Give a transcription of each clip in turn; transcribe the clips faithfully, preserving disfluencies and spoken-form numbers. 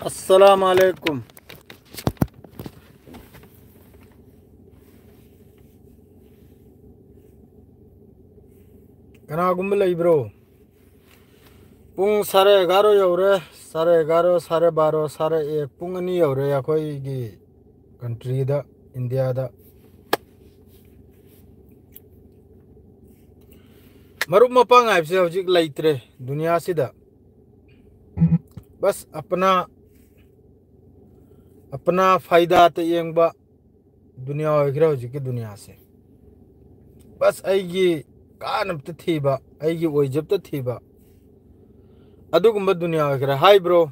ꯑꯁꯂꯥꯝ ꯑꯂꯩꯀꯨꯝ꯫ ꯀꯅꯥꯒꯨꯝꯕ ꯂꯩꯕ꯭ꯔꯣ? ꯄꯨꯡ ꯁꯥꯔꯦ ꯑꯦꯒꯥꯔꯣ ꯌꯧꯔꯦ꯫ ꯁꯥꯔꯦ ꯑꯦꯒꯥꯔꯣ, ꯁꯥꯔꯦ ꯕꯥꯔꯣ, ꯁꯥꯔꯦ ꯑꯦꯛ, ꯄꯨꯡ ꯑꯅꯤ ꯌꯧꯔꯦ ꯑꯩꯈꯣꯏꯒꯤ ꯀꯟꯇ꯭ꯔꯤꯗ, ꯏꯟꯗꯤꯌꯥꯗ꯫ ꯃꯔꯨꯞ ꯃꯄꯥꯡ ꯍꯥꯏꯕꯁꯦ ꯍꯧꯖꯤꯛ ꯂꯩꯇ꯭ꯔꯦ ꯗꯨꯅꯤꯌꯥꯁꯤꯗ꯫ ꯕꯁ ꯑꯄꯅꯥ, ꯑꯄꯅꯥ ꯐꯥꯏꯗꯥꯇ ꯌꯦꯡꯕ ꯗꯨꯅꯤꯌꯥ ꯑꯣꯏꯈ꯭ꯔꯦ ꯍꯧꯖꯤꯛꯀꯤ ꯗꯨꯅꯤꯌꯥꯁꯦ꯫ ꯕꯁ ꯑꯩꯒꯤ ꯀꯥꯟꯅꯕꯇ ꯊꯤꯕ, ꯑꯩꯒꯤ ꯑꯣꯏꯖꯕꯇ ꯊꯤꯕ, ꯑꯗꯨꯒꯨꯝꯕ ꯗꯨꯅꯤꯌꯥ ꯑꯣꯏꯈ꯭ꯔꯦ꯫ ꯍꯥꯏꯕ꯭ꯔꯣ?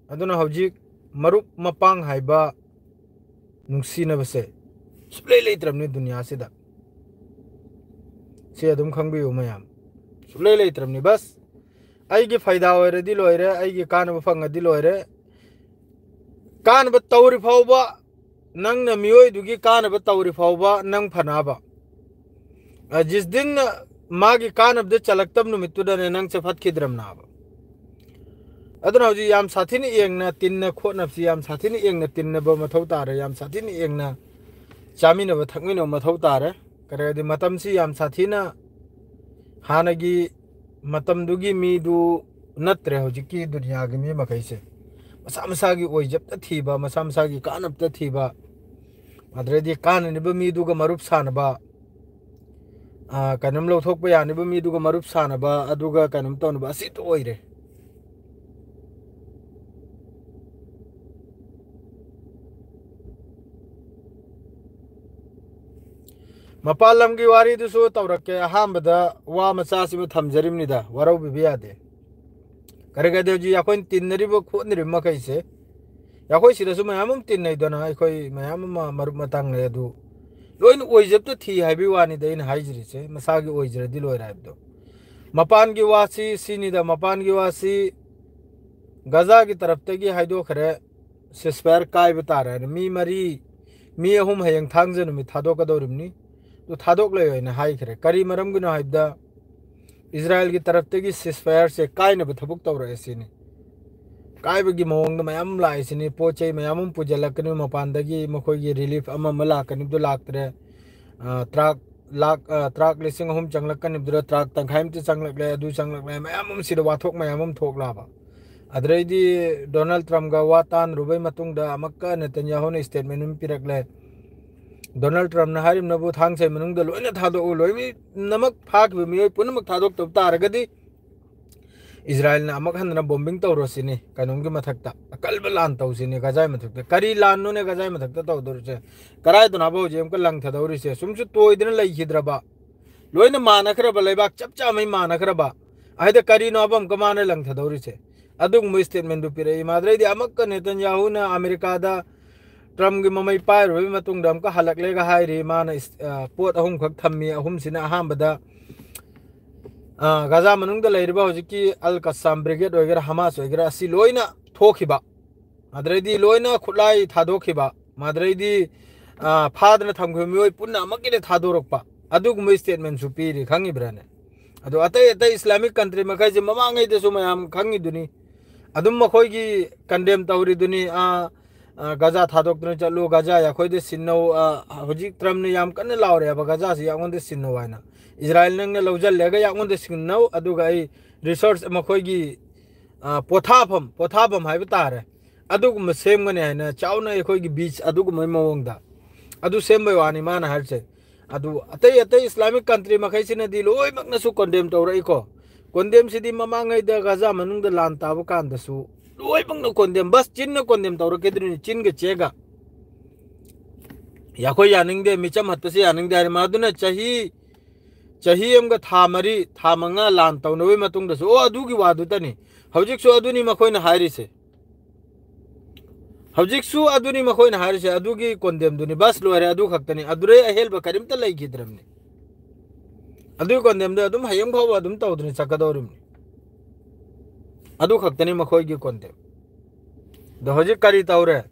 ꯑꯗꯨꯅ ꯍꯧꯖꯤꯛ ꯃꯔꯨꯞ ꯃꯄꯥꯡ ꯍꯥꯏꯕ ꯅꯨꯡꯁꯤꯅꯕꯁꯦ ꯁꯨꯛꯂꯩ ꯂꯩꯇ꯭ꯔꯕꯅꯤ ꯗꯨꯅꯤꯌꯥꯁꯤꯗ꯫ ꯁꯤ ꯑꯗꯨꯝ ꯈꯪꯕꯤꯌꯨ ꯃꯌꯥꯝ, ꯁꯨꯛꯂꯩ ꯂꯩꯇ꯭ꯔꯕꯅꯤ꯫ ꯕꯁ ꯑꯩꯒꯤ ꯐꯥꯏꯗꯥ ꯑꯣꯏꯔꯗꯤ ꯂꯣꯏꯔꯦ, ꯑꯩꯒꯤ ꯀꯥꯟꯅꯕ ꯐꯪꯉꯗꯤ ꯂꯣꯏꯔꯦ꯫ ꯀꯥꯟꯅꯕ ꯇꯧꯔꯤ ꯐꯥꯎꯕ, ꯅꯪꯅ ꯃꯤꯑꯣꯏꯗꯨꯒꯤ ꯀꯥꯟꯅꯕ ꯇꯧꯔꯤ ꯐꯥꯎꯕ ꯅꯪ ꯐꯅꯕ꯫ ꯑ, ꯖꯤꯁ ꯗꯤꯟꯅ ꯃꯥꯒꯤ ꯀꯥꯟꯅꯕꯗ ꯆꯜꯂꯛꯇꯕ ꯅꯨꯃꯤꯠꯇꯨꯗꯅꯦ ꯅꯪꯁꯦ ꯐꯠꯈꯤꯗ꯭ꯔꯕꯅꯦꯕ꯫ ꯑꯗꯨꯅ ꯍꯧꯖꯤꯛ ꯌꯥꯝ ꯁꯥꯊꯤꯅ ꯌꯦꯡꯅ ꯇꯤꯟꯅ ꯈꯣꯠꯅꯕꯁꯤ ꯌꯥꯝ ꯁꯥꯊꯤꯅ ꯌꯦꯡꯅ ꯇꯤꯟꯅꯕ ꯃꯊꯧ ꯇꯥꯔꯦ, ꯌꯥꯝ ꯁꯥꯊꯤꯅ ꯌꯦꯡꯅ ꯆꯥꯃꯤꯟꯅꯕ ꯊꯛꯃꯤꯟꯅꯕ ꯃꯊꯧ ꯇꯥꯔꯦ꯫ ꯀꯔꯤꯒꯤꯗꯤ ꯃꯇꯝꯁꯤ ꯌꯥꯝ ꯁꯥꯊꯤꯅ ꯍꯥꯟꯅꯒꯤ ꯃꯇꯝꯗꯨꯒꯤ ꯃꯤꯗꯨ ꯅꯠꯇ꯭ꯔꯦ ꯍꯧꯖꯤꯛꯀꯤ ꯗꯨꯅꯤꯌꯥꯒꯤ ꯃꯤ ꯃꯈꯩꯁꯦ꯫ ꯃꯁꯥ ꯃꯁꯥꯒꯤ ꯑꯣꯏꯖꯕꯇ ꯊꯤꯕ, ꯃꯁꯥ ꯃꯁꯥꯒꯤ ꯀꯥꯟꯅꯕꯇ ꯊꯤꯕ, ꯑꯗꯨꯗꯩꯗꯤ ꯀꯥꯟꯅꯅꯤꯕ ꯃꯤꯗꯨꯒ ꯃꯔꯨꯞ ꯁꯥꯟꯅꯕ, ꯑ, ꯀꯩꯅꯣꯝ ꯂꯧꯊꯣꯛꯄ ꯌꯥꯅꯤꯕ ꯃꯤꯗꯨꯒ ꯃꯔꯨꯞ ꯁꯥꯟꯅꯕ, ꯑꯗꯨꯒ ꯀꯩꯅꯣꯝ ꯇꯧꯅꯕ, ꯑꯁꯤꯇ ꯑꯣꯏꯔꯦ꯫ ꯃꯄꯥꯟ ꯂꯝꯒꯤ ꯋꯥꯔꯤꯗꯨꯁꯨ ꯇꯧꯔꯛꯀꯦ꯫ ꯑꯍꯥꯟꯕꯗ ꯋꯥ ꯃꯆꯥꯁꯤꯃ ꯊꯝꯖꯔꯤꯕꯅꯤꯗ, ꯋꯥꯔꯧꯕꯤꯕ ꯌꯥꯗꯦ꯫ ꯀꯔꯤ ꯀꯔꯤ ꯍꯧꯖꯤꯛ ꯑꯩꯈꯣꯏꯅ ꯇꯤꯟꯅꯔꯤꯕ ꯈꯣꯠꯅꯔꯤꯕ ꯃꯈꯩꯁꯦ, ꯑꯩꯈꯣꯏ ꯁꯤꯗꯁꯨ ꯃꯌꯥꯝ ꯑꯃ ꯇꯤꯟꯅꯩꯗꯅ, ꯑꯩꯈꯣꯏ ꯃꯌꯥꯝ ꯑꯃ ꯃꯔꯨꯞ ꯃꯇꯥꯡ ꯂꯩ, ꯑꯗꯨ ꯂꯣꯏꯅ ꯑꯣꯏꯖꯕꯇ ꯊꯤ ꯍꯥꯏꯕꯒꯤ ꯋꯥꯅꯤꯗ ꯑꯩꯅ ꯍꯥꯏꯖꯔꯤꯁꯦ, ꯃꯁꯥꯒꯤ ꯑꯣꯏꯖꯔꯗꯤ ꯂꯣꯏꯔꯦ ꯍꯥꯏꯕꯗꯣ꯫ ꯃꯄꯥꯟꯒꯤ ꯋꯥꯁꯤ ꯁꯤꯅꯤꯗ, ꯃꯄꯥꯟꯒꯤ ꯋꯥꯁꯤ ꯒꯖꯥꯒꯤ ꯇꯔꯞꯇꯒꯤ ꯍꯥꯏꯗꯣꯛꯈ꯭ꯔꯦ, ceasefire ꯀꯥꯏꯕ ꯇꯥꯔꯦ ꯍꯥꯏꯅ꯫ ꯃꯤ ꯃꯔꯤ, ꯃꯤ ꯑꯍꯨꯝ ꯍꯌꯦꯡ ꯊꯥꯡꯖ ꯅꯨꯃꯤꯠ ꯊꯥꯗꯣꯛꯀꯗꯧꯔꯤꯕꯅꯤ꯫ ꯑꯗꯨ ꯊꯥꯗꯣꯛꯂꯣꯏ ꯍꯥꯏꯅ ꯍꯥꯏꯈ꯭ꯔꯦ꯫ ꯀꯔꯤ ꯃꯔꯝꯒꯤꯅꯣ ꯍꯥꯏꯕꯗ, ꯏꯖꯔꯥꯏꯜꯒꯤ ꯇꯔꯞꯇꯒꯤ ceasefireꯁꯦ ꯀꯥꯏꯅꯕ ꯊꯕꯛ ꯇꯧꯔꯛꯑꯦ ꯁꯤꯅꯤ꯫ ꯀꯥꯏꯕꯒꯤ ꯃꯑꯣꯡꯗ ꯃꯌꯥꯝ ꯑꯃ ꯂꯥꯛꯏꯁꯤꯅꯤ꯫ ꯄꯣꯠ ꯆꯩ ꯃꯌꯥꯝ ꯑꯃ ꯄꯨꯁꯤꯜꯂꯛꯀꯅꯤ, ꯃꯄꯥꯟꯗꯒꯤ ꯃꯈꯣꯏꯒꯤ ꯔꯤꯂꯤꯐ ꯑꯃ ꯑꯃ ꯂꯥꯛꯀꯅꯤꯕꯗꯨ ꯂꯥꯛꯇ꯭ꯔꯦ꯫ ꯑ, ꯇ꯭ꯔꯥꯛ ꯂꯥꯛ, ꯑ, ꯇ꯭ꯔꯥꯛ ꯂꯤꯁꯤꯡ ꯑꯍꯨꯝ ꯆꯪꯂꯛꯀꯅꯤꯕꯗꯨꯗ ꯇ꯭ꯔꯥꯛ ꯇꯪꯈꯥꯏ ꯑꯃꯇ ꯆꯪꯂꯛꯂꯦ, ꯑꯗꯨ ꯆꯪꯂꯛꯂꯦ, ꯃꯌꯥꯝ ꯑꯃ ꯁꯤꯗ ꯋꯥꯊꯣꯛ ꯃꯌꯥꯝ ꯑꯃ ꯊꯣꯛꯂꯛꯑꯕ꯫ ꯑꯗꯨꯗꯩꯗꯤ ꯗꯣꯅꯥꯜꯗ ꯇ꯭ꯔꯝꯞꯒ ꯋꯥ ꯇꯥꯟꯅꯔꯨꯕꯩ ꯃꯇꯨꯡꯗ ꯑꯃꯨꯛꯀ ꯅꯦꯇꯟꯌꯥꯍꯨꯅ ꯁ꯭ꯇꯦꯠꯃꯦꯟ ꯑꯃ ꯄꯤꯔꯛꯂꯦ꯫ ꯗꯣꯅꯥꯜꯗ ꯇ꯭ꯔꯝꯞꯅ ꯍꯥꯏꯔꯤꯕꯅꯕꯨ ꯊꯥꯡꯁꯩ ꯃꯅꯨꯡꯗ ꯂꯣꯏꯅ ꯊꯥꯗꯣꯛꯎ, ꯂꯣꯏꯅꯃꯛ ꯐꯥꯈꯤꯕ ꯃꯤꯑꯣꯏ ꯄꯨꯝꯅꯃꯛ ꯊꯥꯗꯣꯛꯇꯕ ꯇꯥꯔꯒꯗꯤ ꯏꯁꯔꯥꯏꯜꯅ ꯑꯃꯨꯛ ꯍꯟꯅ ꯕꯣꯝꯕꯤꯡ ꯇꯧꯔꯁꯤꯅꯤ, ꯀꯩꯅꯣꯝꯒꯤ ꯃꯊꯛꯇ ꯑꯀꯜꯕ ꯂꯥꯟ ꯇꯧꯁꯤꯅꯤ ꯒꯖꯥꯏ ꯃꯊꯛꯇ꯫ ꯀꯔꯤ ꯂꯥꯟꯅꯣꯅꯦ ꯒꯖꯥꯏ ꯃꯊꯛꯇ ꯇꯧꯗꯣꯔꯤꯁꯦ? ꯀꯔꯥꯏꯗꯅꯣꯕ ꯍꯧꯖꯤꯛ ꯑꯃꯨꯛꯀ ꯂꯪꯊꯗꯧꯔꯤꯁꯦ? ꯁꯨꯝꯁꯨ ꯇꯣꯏꯗꯅ ꯂꯩꯈꯤꯗ꯭ꯔꯕ, ꯂꯣꯏꯅ ꯃꯥꯟꯅꯈ꯭ꯔꯕ, ꯂꯩꯕꯥꯛ ꯆꯞ ꯆꯥꯃꯩ ꯃꯥꯟꯅꯈ꯭ꯔꯕ, ꯑꯗ ꯀꯔꯤꯅꯣꯕ ꯑꯃꯨꯛꯀ ꯃꯥꯅ ꯂꯪꯊꯗꯧꯔꯤꯁꯦ? ꯑꯗꯨꯒꯨꯝꯕ ꯁ꯭ꯇꯦꯠꯃꯦꯟꯗꯨ ꯄꯤꯔꯛꯏ꯫ ꯃꯥꯗ꯭ꯔꯩꯗꯤ ꯑꯃꯨꯛꯀ ꯅꯦꯇꯟꯌꯥꯍꯨꯅ ꯑꯃꯦꯔꯤꯀꯥꯗ ꯇ꯭ꯔꯝꯞꯒꯤ ꯃꯃꯩ ꯄꯥꯏꯔꯨꯕꯒꯤ ꯃꯇꯨꯡꯗ ꯑꯃꯨꯛꯀ ꯍꯜꯂꯛꯂꯦꯒ ꯍꯥꯏꯔꯤ꯫ ꯃꯥꯅ ꯏꯁ-, ꯑ, ꯄꯣꯠ ꯑꯍꯨꯝꯈꯛ ꯊꯝꯃꯤ꯫ ꯑꯍꯨꯝꯁꯤꯅ ꯑꯍꯥꯟꯕꯗ, ꯑ, ꯒꯖꯥ ꯃꯅꯨꯡꯗ ꯂꯩꯔꯤꯕ ꯍꯧꯖꯤꯛꯀꯤ ꯑꯜ ꯀꯁꯥꯝ ꯕ꯭ꯔꯤꯒꯦꯗ ꯑꯣꯏꯒꯦꯔꯥ, ꯍꯃꯥꯁ ꯑꯣꯏꯒꯦꯔꯥ, ꯑꯁꯤ ꯂꯣꯏꯅ ꯊꯣꯛꯈꯤꯕ, ꯑꯗꯨꯗꯩꯗꯤ ꯂꯣꯏꯅ ꯈꯨꯠꯂꯥꯏ ꯊꯥꯗꯣꯛꯈꯤꯕ, ꯃꯗꯨꯗꯩꯗꯤ, ꯑ, ꯐꯥꯗꯅ ꯊꯝꯈꯤꯕ ꯃꯤꯑꯣꯏ ꯄꯨꯝꯅꯃꯛꯀꯤꯗꯤ ꯊꯥꯗꯣꯔꯛꯄ, ꯑꯗꯨꯒꯨꯝꯕ ꯁ꯭ꯇꯦꯠꯃꯦꯟꯁꯨ ꯄꯤꯔꯤ, ꯈꯪꯉꯤꯕ꯭ꯔꯥꯅꯦ? ꯑꯗꯣ ꯑꯇꯩ ꯑꯇꯩ ꯏꯁꯂꯥꯃꯤꯛ ꯀꯟꯇ꯭ꯔꯤ ꯃꯈꯩꯁꯦ ꯃꯃꯥꯡꯉꯩꯗꯁꯨ ꯃꯌꯥꯝ ꯈꯪꯉꯤꯗꯨꯅꯤ, ꯑꯗꯨꯝ ꯃꯈꯣꯏꯒꯤ ꯀꯟꯗꯦꯝ ꯇꯧꯔꯤꯗꯨꯅꯤ꯫ ꯑ, ꯑ, ꯒꯖꯥ ꯊꯥꯗꯣꯛꯇꯨꯅ ꯆꯠꯂꯨ, ꯒꯖꯥ ꯑꯩꯈꯣꯏꯗ ꯁꯤꯟꯅꯧ, ꯑ, ꯍꯧꯖꯤꯛ ꯇ꯭ꯔꯝꯞꯅ ꯌꯥꯝ ꯀꯟꯅ ꯂꯥꯎꯔꯦꯕ, ꯒꯖꯥꯁꯤ ꯌꯥꯉꯣꯟꯗ ꯁꯤꯟꯅꯧ ꯍꯥꯏꯅ꯫ ꯏꯁꯔꯥꯏꯜ ꯅꯪꯅ ꯂꯧꯁꯤꯜꯂꯦꯒ ꯌꯥꯉꯣꯟꯗ ꯁꯤꯟꯅꯧ, ꯑꯗꯨꯒ ꯑꯩ ꯔꯤꯁꯣꯔꯁ ꯃꯈꯣꯏꯒꯤ, ꯑ, ꯄꯣꯊꯥꯐꯝ, ꯄꯣꯊꯥꯐꯝ ꯍꯥꯏꯕ ꯇꯥꯔꯦ, ꯑꯗꯨꯒꯨꯝꯕ ꯁꯦꯝꯒꯅꯤ ꯍꯥꯏꯅ ꯆꯥꯎꯅ ꯑꯩꯈꯣꯏꯒꯤ ꯕꯤꯆ ꯑꯗꯨꯒꯨꯝꯕꯒꯤ ꯃꯑꯣꯡꯗ ꯑꯗꯨ ꯁꯦꯝꯕꯩ ꯋꯥꯅꯤ ꯃꯥꯅ ꯍꯥꯏꯔꯤꯁꯦ꯫ ꯑꯗꯨ ꯑꯇꯩ ꯑꯇꯩ ꯏꯁꯂꯥꯃꯤꯛ ꯀꯟꯇ꯭ꯔꯤ ꯃꯈꯩꯁꯤꯅꯗꯤ ꯂꯣꯏꯅꯃꯛꯅꯁꯨ ꯀꯣꯟꯗꯦꯝ ꯇꯧꯔꯛꯏꯀꯣ꯫ ꯀꯣꯟꯗꯦꯝꯁꯤꯗꯤ ꯃꯃꯥꯡꯉꯩꯗ ꯒꯖꯥ ꯃꯅꯨꯡꯗ ꯂꯥꯟ ꯇꯥꯕ ꯀꯥꯟꯗꯁꯨ ꯂꯣꯏꯅꯃꯛꯅ ꯀꯣꯟꯗꯦꯝ, ꯕꯁ ꯆꯤꯟꯅ ꯀꯣꯟꯗꯦꯝ ꯇꯧꯔꯛꯀꯗꯣꯏꯅꯤ, ꯆꯤꯟꯒ ꯆꯦꯒ꯫ ꯑꯩꯈꯣꯏ ꯌꯥꯅꯤꯡꯗꯦ, ꯃꯤꯆꯝ ꯍꯠꯄꯁꯦ ꯌꯥꯅꯤꯡꯗꯦ ꯍꯥꯏꯔꯦ꯫ ꯃꯗꯨꯅ ꯆꯍꯤ, ꯆꯍꯤ ꯑꯃꯒ ꯊꯥ ꯃꯔꯤ, ꯊꯥ ꯃꯉꯥ ꯂꯥꯟ ꯇꯧꯅꯕꯒꯤ ꯃꯇꯨꯡꯗꯁꯨ, ꯑꯣ, ꯑꯗꯨꯒꯤ ꯋꯥꯗꯨꯇꯅꯤ꯫ ꯍꯧꯖꯤꯛꯁꯨ ꯑꯗꯨꯅꯤ ꯃꯈꯣꯏꯅ ꯍꯥꯏꯔꯤꯁꯦ꯫ ꯍꯧꯖꯤꯛꯁꯨ ꯑꯗꯨꯅꯤ ꯃꯈꯣꯏꯅ ꯍꯥꯏꯔꯤꯁꯦ, ꯑꯗꯨꯒꯤ ꯀꯣꯟꯗꯦꯝꯗꯨꯅꯤ, ꯕꯁ ꯂꯣꯏꯔꯦ, ꯑꯗꯨ ꯈꯛꯇꯅꯤ, ꯑꯗꯨꯗꯩ ꯑꯍꯦꯟꯕ ꯀꯔꯤꯝꯇ ꯂꯩꯈꯤꯗ꯭ꯔꯕꯅꯤ꯫ ꯑꯗꯨꯒꯤ ꯀꯣꯟꯗꯦꯝꯗꯣ ꯑꯗꯨꯝ ꯍꯌꯦꯡ ꯐꯥꯎꯕ ꯑꯗꯨꯝ ꯇꯧꯗꯅ ꯆꯠꯀꯗꯧꯔꯤꯕꯅꯤ꯫ ꯑꯗꯨ ꯈꯛꯇꯅꯤ ꯃꯈꯣꯏꯒꯤ ꯀꯣꯟꯗꯦꯝ꯫ ꯑꯗꯣ ꯍꯧꯖꯤꯛ ꯀꯔꯤ ꯇꯧꯔꯦ?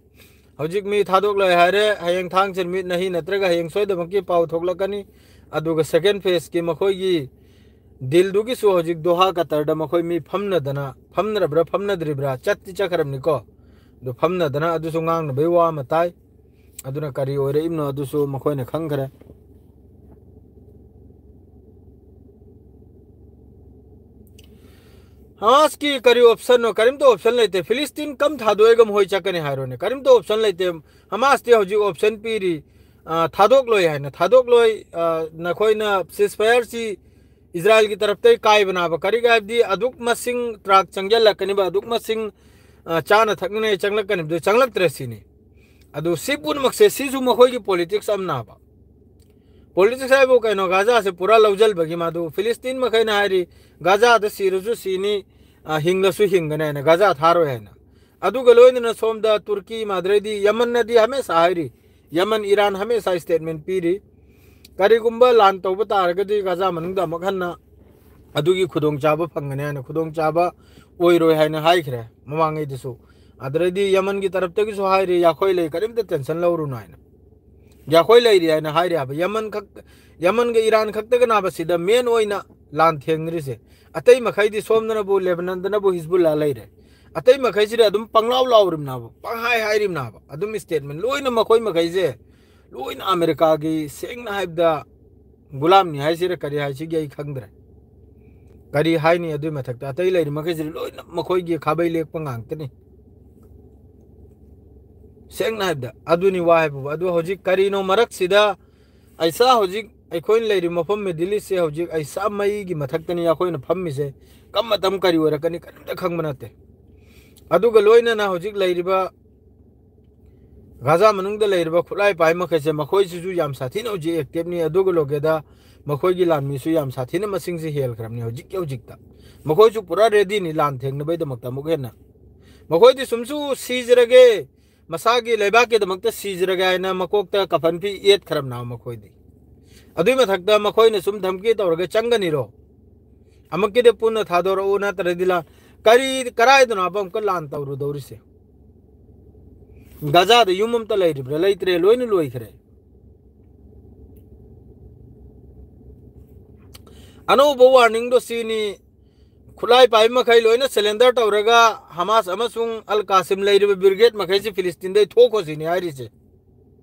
ꯍꯧꯖꯤꯛ ꯃꯤ ꯊꯥꯗꯣꯛꯂꯣꯏ ꯍꯥꯏꯔꯦ, ꯍꯌꯦꯡ ꯊꯥꯡꯁꯦ ꯅꯨꯃꯤꯠ ꯅꯍꯤ ꯅꯠꯇ꯭ꯔꯒ ꯍꯌꯦꯡ ꯁꯣꯏꯗꯃꯛꯀꯤ ꯄꯥꯎ ꯊꯣꯛꯂꯛꯀꯅꯤ꯫ ꯑꯗꯨꯒ ꯁꯦꯀꯦꯟ ꯐꯦꯁꯀꯤ ꯃꯈꯣꯏꯒꯤ ꯗꯤꯜꯗꯨꯒꯤꯁꯨ ꯍꯧꯖꯤꯛ ꯗꯣꯍꯥ ꯀꯇꯔꯗ ꯃꯈꯣꯏ ꯃꯤ ꯐꯝꯅꯗꯅ, ꯐꯝꯅꯔꯕ꯭ꯔꯥ ꯐꯝꯅꯗ꯭ꯔꯤꯕ꯭ꯔꯥ, ꯆꯠꯇꯤ ꯆꯠꯈ꯭ꯔꯕꯅꯤꯀꯣ, ꯑꯗꯨ ꯐꯝꯅꯗꯅ ꯑꯗꯨꯁꯨ ꯉꯥꯡꯅꯕꯩ ꯋꯥ ꯑꯃ ꯇꯥꯏ꯫ ꯑꯗꯨꯅ ꯀꯔꯤ ꯑꯣꯏꯔꯛꯏꯕꯅꯣ ꯑꯗꯨꯁꯨ ꯃꯈꯣꯏꯅ ꯈꯪꯈ꯭ꯔꯦ꯫ ꯍꯃꯥꯁꯀꯤ ꯀꯔꯤ ꯑꯣꯞꯁꯟꯅꯣ? ꯀꯔꯤꯝꯇ ꯑꯣꯞꯁꯟ ꯂꯩꯇꯦ꯫ ꯐꯤꯂꯤꯁꯇꯤꯟ ꯀꯝ ꯊꯥꯗꯣꯛꯑꯒ ꯃꯈꯣꯏ ꯆꯠꯀꯅꯤ ꯍꯥꯏꯔꯣꯅꯦ? ꯀꯔꯤꯝꯇ ꯑꯣꯞꯁꯟ ꯂꯩꯇꯦ꯫ ꯍꯃꯥꯁꯇꯤ ꯍꯧꯖꯤꯛ ꯑꯣꯞꯁꯟ ꯄꯤꯔꯤ, ꯑ, ꯊꯥꯗꯣꯛꯂꯣꯏ ꯍꯥꯏꯅ꯫ ꯊꯥꯗꯣꯛꯂꯣꯏ, ꯑ, ꯅꯈꯣꯏꯅ ceasefire ꯁꯤ ꯏꯖꯔꯥꯏꯜꯒꯤ ꯇꯔꯞꯇꯩ ꯀꯥꯏꯕꯅꯦꯕ꯫ ꯀꯔꯤꯒꯤ ꯍꯥꯏꯕꯗꯤ ꯑꯗꯨꯛ ꯃꯁꯤꯡ ꯇ꯭ꯔꯥꯛ ꯆꯪꯁꯤꯜꯂꯛꯀꯅꯤꯕ, ꯑꯗꯨꯛ ꯃꯁꯤꯡ, ꯑ, ꯆꯥꯅ ꯊꯛꯅꯤꯡꯉꯥꯏ ꯆꯪꯂꯛꯀꯅꯤꯕꯗꯨ ꯆꯪꯂꯛꯇ꯭ꯔꯦ ꯁꯤꯅꯤ꯫ ꯑꯗꯨ ꯁꯤ ꯄꯨꯝꯅꯃꯛꯁꯦ ꯁꯤꯁꯨ ꯃꯈꯣꯏꯒꯤ politics ꯑꯃꯅꯦꯕ꯫ Politics ꯍꯥꯏꯕꯨ ꯀꯩꯅꯣ, ꯒꯥꯖꯥꯁꯦ ꯄꯨꯔꯥ ꯂꯧꯁꯤꯟꯕꯒꯤ ꯃꯗꯨ ꯐꯤꯂꯤꯁꯇꯤꯟ ꯃꯈꯩꯅ ꯍꯥꯏꯔꯤ, "ꯒꯥꯖꯥꯗ ꯁꯤꯔꯁꯨ ꯁꯤꯅꯤ, ꯑ, ꯍꯤꯡꯂꯁꯨ ꯍꯤꯡꯒꯅꯤ" ꯍꯥꯏꯅ, ꯒꯥꯖꯥ ꯊꯥꯔꯣꯏ ꯍꯥꯏꯅ꯫ ꯑꯗꯨꯒ ꯂꯣꯏꯅꯅ ꯁꯣꯝꯗ ꯇꯨꯔꯀꯤ, ꯃꯥꯗ꯭ꯔꯩꯗꯤ ꯌꯃꯟꯅꯗꯤ ꯍꯃꯦꯁꯥ ꯍꯥꯏꯔꯤ, ꯌꯃꯟ, ꯏꯔꯥꯟ ꯍꯃꯦꯁꯥ statement ꯄꯤꯔꯤ꯫ ꯀꯔꯤꯒꯨꯝꯕ ꯂꯥꯟ ꯇꯧꯕ ꯇꯥꯔꯒꯗꯤ ꯒꯥꯖꯥ ꯃꯅꯨꯡꯗ ꯑꯃꯨꯛ ꯍꯟꯅ ꯑꯗꯨꯒꯤ ꯈꯨꯗꯣꯡꯆꯥꯕ ꯐꯪꯒꯅꯤ ꯍꯥꯏꯅ, ꯈꯨꯗꯣꯡꯆꯥꯕ ꯑꯣꯏꯔꯣꯏ ꯍꯥꯏꯅ ꯍꯥꯏꯈ꯭ꯔꯦ ꯃꯃꯥꯡꯉꯩꯗꯁꯨ꯫ ꯑꯗꯨꯗꯩꯗꯤ ꯌꯃꯟꯒꯤ ꯇꯔꯞꯇꯒꯤꯁꯨ ꯍꯥꯏꯔꯤ, "ꯌꯥꯈꯣꯏ ꯂꯩ, ꯀꯔꯤꯝꯇ tension ꯂꯧꯔꯨꯅꯨ" ꯍꯥꯏꯅ꯫ ꯌꯥꯈꯣꯏ ꯂꯩꯔꯤ ꯍꯥꯏꯅ ꯍꯥꯏꯔꯤ ꯍꯥꯏꯕ꯫ ꯌꯃꯟ ꯈꯛ, ꯌꯃꯟꯒ ꯏꯔꯥꯟ ꯈꯛꯇꯒꯅꯦꯕ ꯁꯤꯗ main ꯑꯣꯏꯅ ꯂꯥꯟ ꯊꯦꯡꯅꯔꯤꯁꯦ꯫ ꯑꯇꯩ ꯃꯈꯩꯗꯤ ꯁꯣꯝꯗꯅꯕꯨ ꯂꯦꯕꯅꯟꯗꯅꯕꯨ ꯍꯤꯖꯕꯨꯜꯂꯥ ꯂꯩꯔꯦ꯫ ꯑꯇꯩ ꯃꯈꯩꯁꯤꯗꯤ ꯑꯗꯨꯝ ꯄꯪꯂꯥꯎ ꯂꯥꯎꯔꯤꯕꯅꯦꯕ, ꯄꯪꯍꯥꯏ ꯍꯥꯏꯔꯤꯕꯅꯦꯕ꯫ ꯑꯗꯨꯝ statement ꯂꯣꯏꯅ ꯃꯈꯣꯏ ꯃꯈꯩꯁꯦ ꯂꯣꯏꯅ ꯑꯃꯦꯔꯤꯀꯥꯒꯤ, ꯁꯦꯡꯅ ꯍꯥꯏꯕꯗ, ꯒꯨꯂꯥꯝꯅꯤ ꯍꯥꯏꯁꯤꯔ ꯀꯔꯤ ꯍꯥꯏꯁꯤꯒꯦ ꯑꯩ ꯈꯪꯗ꯭ꯔꯦ꯫ ꯀꯔꯤ ꯍꯥꯏꯅꯤ? ꯑꯗꯨꯏ ꯃꯊꯛꯇ ꯑꯇꯩ ꯂꯩꯔꯤ ꯃꯈꯩꯁꯤꯗꯤ ꯂꯣꯏꯅ ꯃꯈꯣꯏꯒꯤ ꯈꯥꯕꯩ ꯂꯦꯛꯄ ꯉꯥꯛꯇꯅꯤ꯫ ꯁꯦꯡꯅ ꯍꯥꯏꯕꯗ ꯑꯗꯨꯅꯤ ꯋꯥ ꯍꯥꯏꯕꯕꯨ꯫ ꯑꯗꯨ ꯍꯧꯖꯤꯛ ꯀꯔꯤꯅꯣ ꯃꯔꯛꯁꯤꯗ ꯑꯩꯁꯥ, ꯍꯧꯖꯤꯛ ꯑꯩꯈꯣꯏꯅ ꯂꯩꯔꯤꯕ ꯃꯐꯝ Middle East ꯁꯦ ꯍꯧꯖꯤꯛ ꯑꯩꯁꯥ ꯃꯩꯒꯤ ꯃꯊꯛꯇꯅꯤ ꯑꯩꯈꯣꯏꯅ ꯐꯝꯃꯤꯁꯦ꯫ ꯀꯔꯝꯕ ꯃꯇꯝ ꯀꯔꯤ ꯑꯣꯏꯔꯛꯀꯅꯤ ꯀꯔꯤꯝꯇ ꯈꯪꯕ ꯅꯠꯇꯦ꯫ ꯑꯗꯨꯒ ꯂꯣꯏꯅꯅ ꯍꯧꯖꯤꯛ ꯂꯩꯔꯤꯕ ꯒꯥꯖꯥ ꯃꯅꯨꯡꯗ ꯂꯩꯔꯤꯕ ꯈꯨꯠꯂꯥꯏ ꯄꯥꯏ ꯃꯈꯩꯁꯦ, ꯃꯈꯣꯏꯁꯤꯁꯨ ꯌꯥꯝ ꯁꯥꯊꯤꯅ ꯍꯧꯖꯤꯛ active ꯅꯤ꯫ ꯑꯗꯨꯒ ꯂꯣꯒꯦꯗ ꯃꯈꯣꯏꯒꯤ ꯂꯥꯟꯃꯤꯁꯨ ꯌꯥꯝ ꯁꯥꯊꯤꯅ ꯃꯁꯤꯡꯁꯦ ꯍꯦꯜꯈ꯭ꯔꯕꯅꯤ ꯍꯧꯖꯤꯛꯀꯤ ꯍꯧꯖꯤꯛꯇ꯫ ꯃꯈꯣꯏꯁꯨ ꯄꯨꯔꯥ ready ꯅꯤ ꯂꯥꯟ ꯊꯦꯡꯅꯕꯩꯗꯃꯛꯇ ꯑꯃꯨꯛ ꯍꯦꯟꯅ꯫ ꯃꯈꯣꯏꯗꯤ ꯁꯨꯝꯁꯨ ꯁꯤꯖꯔꯒꯦ, ꯃꯁꯥꯒꯤ ꯂꯩꯕꯥꯛꯀꯤꯗꯃꯛꯇ ꯁꯤꯖꯔꯒꯦ ꯍꯥꯏꯅ ꯃꯀꯣꯛꯇ ꯀꯐꯟ ꯐꯤ ꯌꯦꯠꯈ꯭ꯔꯕꯅꯦꯕ ꯃꯈꯣꯏꯗꯤ꯫ ꯑꯗꯨꯏ ꯃꯊꯛꯇ ꯃꯈꯣꯏꯅ ꯁꯨꯝ ꯙꯝꯀꯤ ꯇꯧꯔꯒ ꯆꯪꯒꯅꯤꯔꯣ? ꯑꯃꯨꯛꯀꯤꯗꯤ ꯄꯨꯟꯅ ꯊꯥꯗꯣꯔꯛꯎ, ꯅꯠꯇ꯭ꯔꯗꯤ ꯂꯥꯟ, ꯀꯔꯤ, ꯀꯔꯥꯏꯗꯅꯣꯕ ꯑꯃꯨꯛꯀ ꯂꯥꯟ ꯇꯧꯔꯨꯗꯧꯔꯤꯁꯦ? ꯒꯥꯖꯥꯗ ꯌꯨꯝ ꯑꯝꯇ ꯂꯩꯔꯤꯕ꯭ꯔꯥ? ꯂꯩꯇ꯭ꯔꯦ, ꯂꯣꯏꯅ ꯂꯣꯏꯈ꯭ꯔꯦ꯫ ꯑꯅꯧꯕ warningꯗꯣ ꯁꯤꯅꯤ, ꯈꯨꯠꯂꯥꯏ ꯄꯥꯏꯕ ꯃꯈꯩ ꯂꯣꯏꯅ surrender ꯇꯧꯔꯒ ꯍꯃꯥꯁ ꯑꯃꯁꯨꯡ ꯑꯜ ꯀꯥꯁꯤꯝ ꯂꯩꯔꯤꯕ brigade ꯃꯈꯩꯁꯤ ꯐꯤꯂꯤꯁꯇꯤꯟꯗꯩ ꯊꯣꯛꯈꯣ ꯁꯤꯅꯤ ꯍꯥꯏꯔꯤꯁꯦ꯫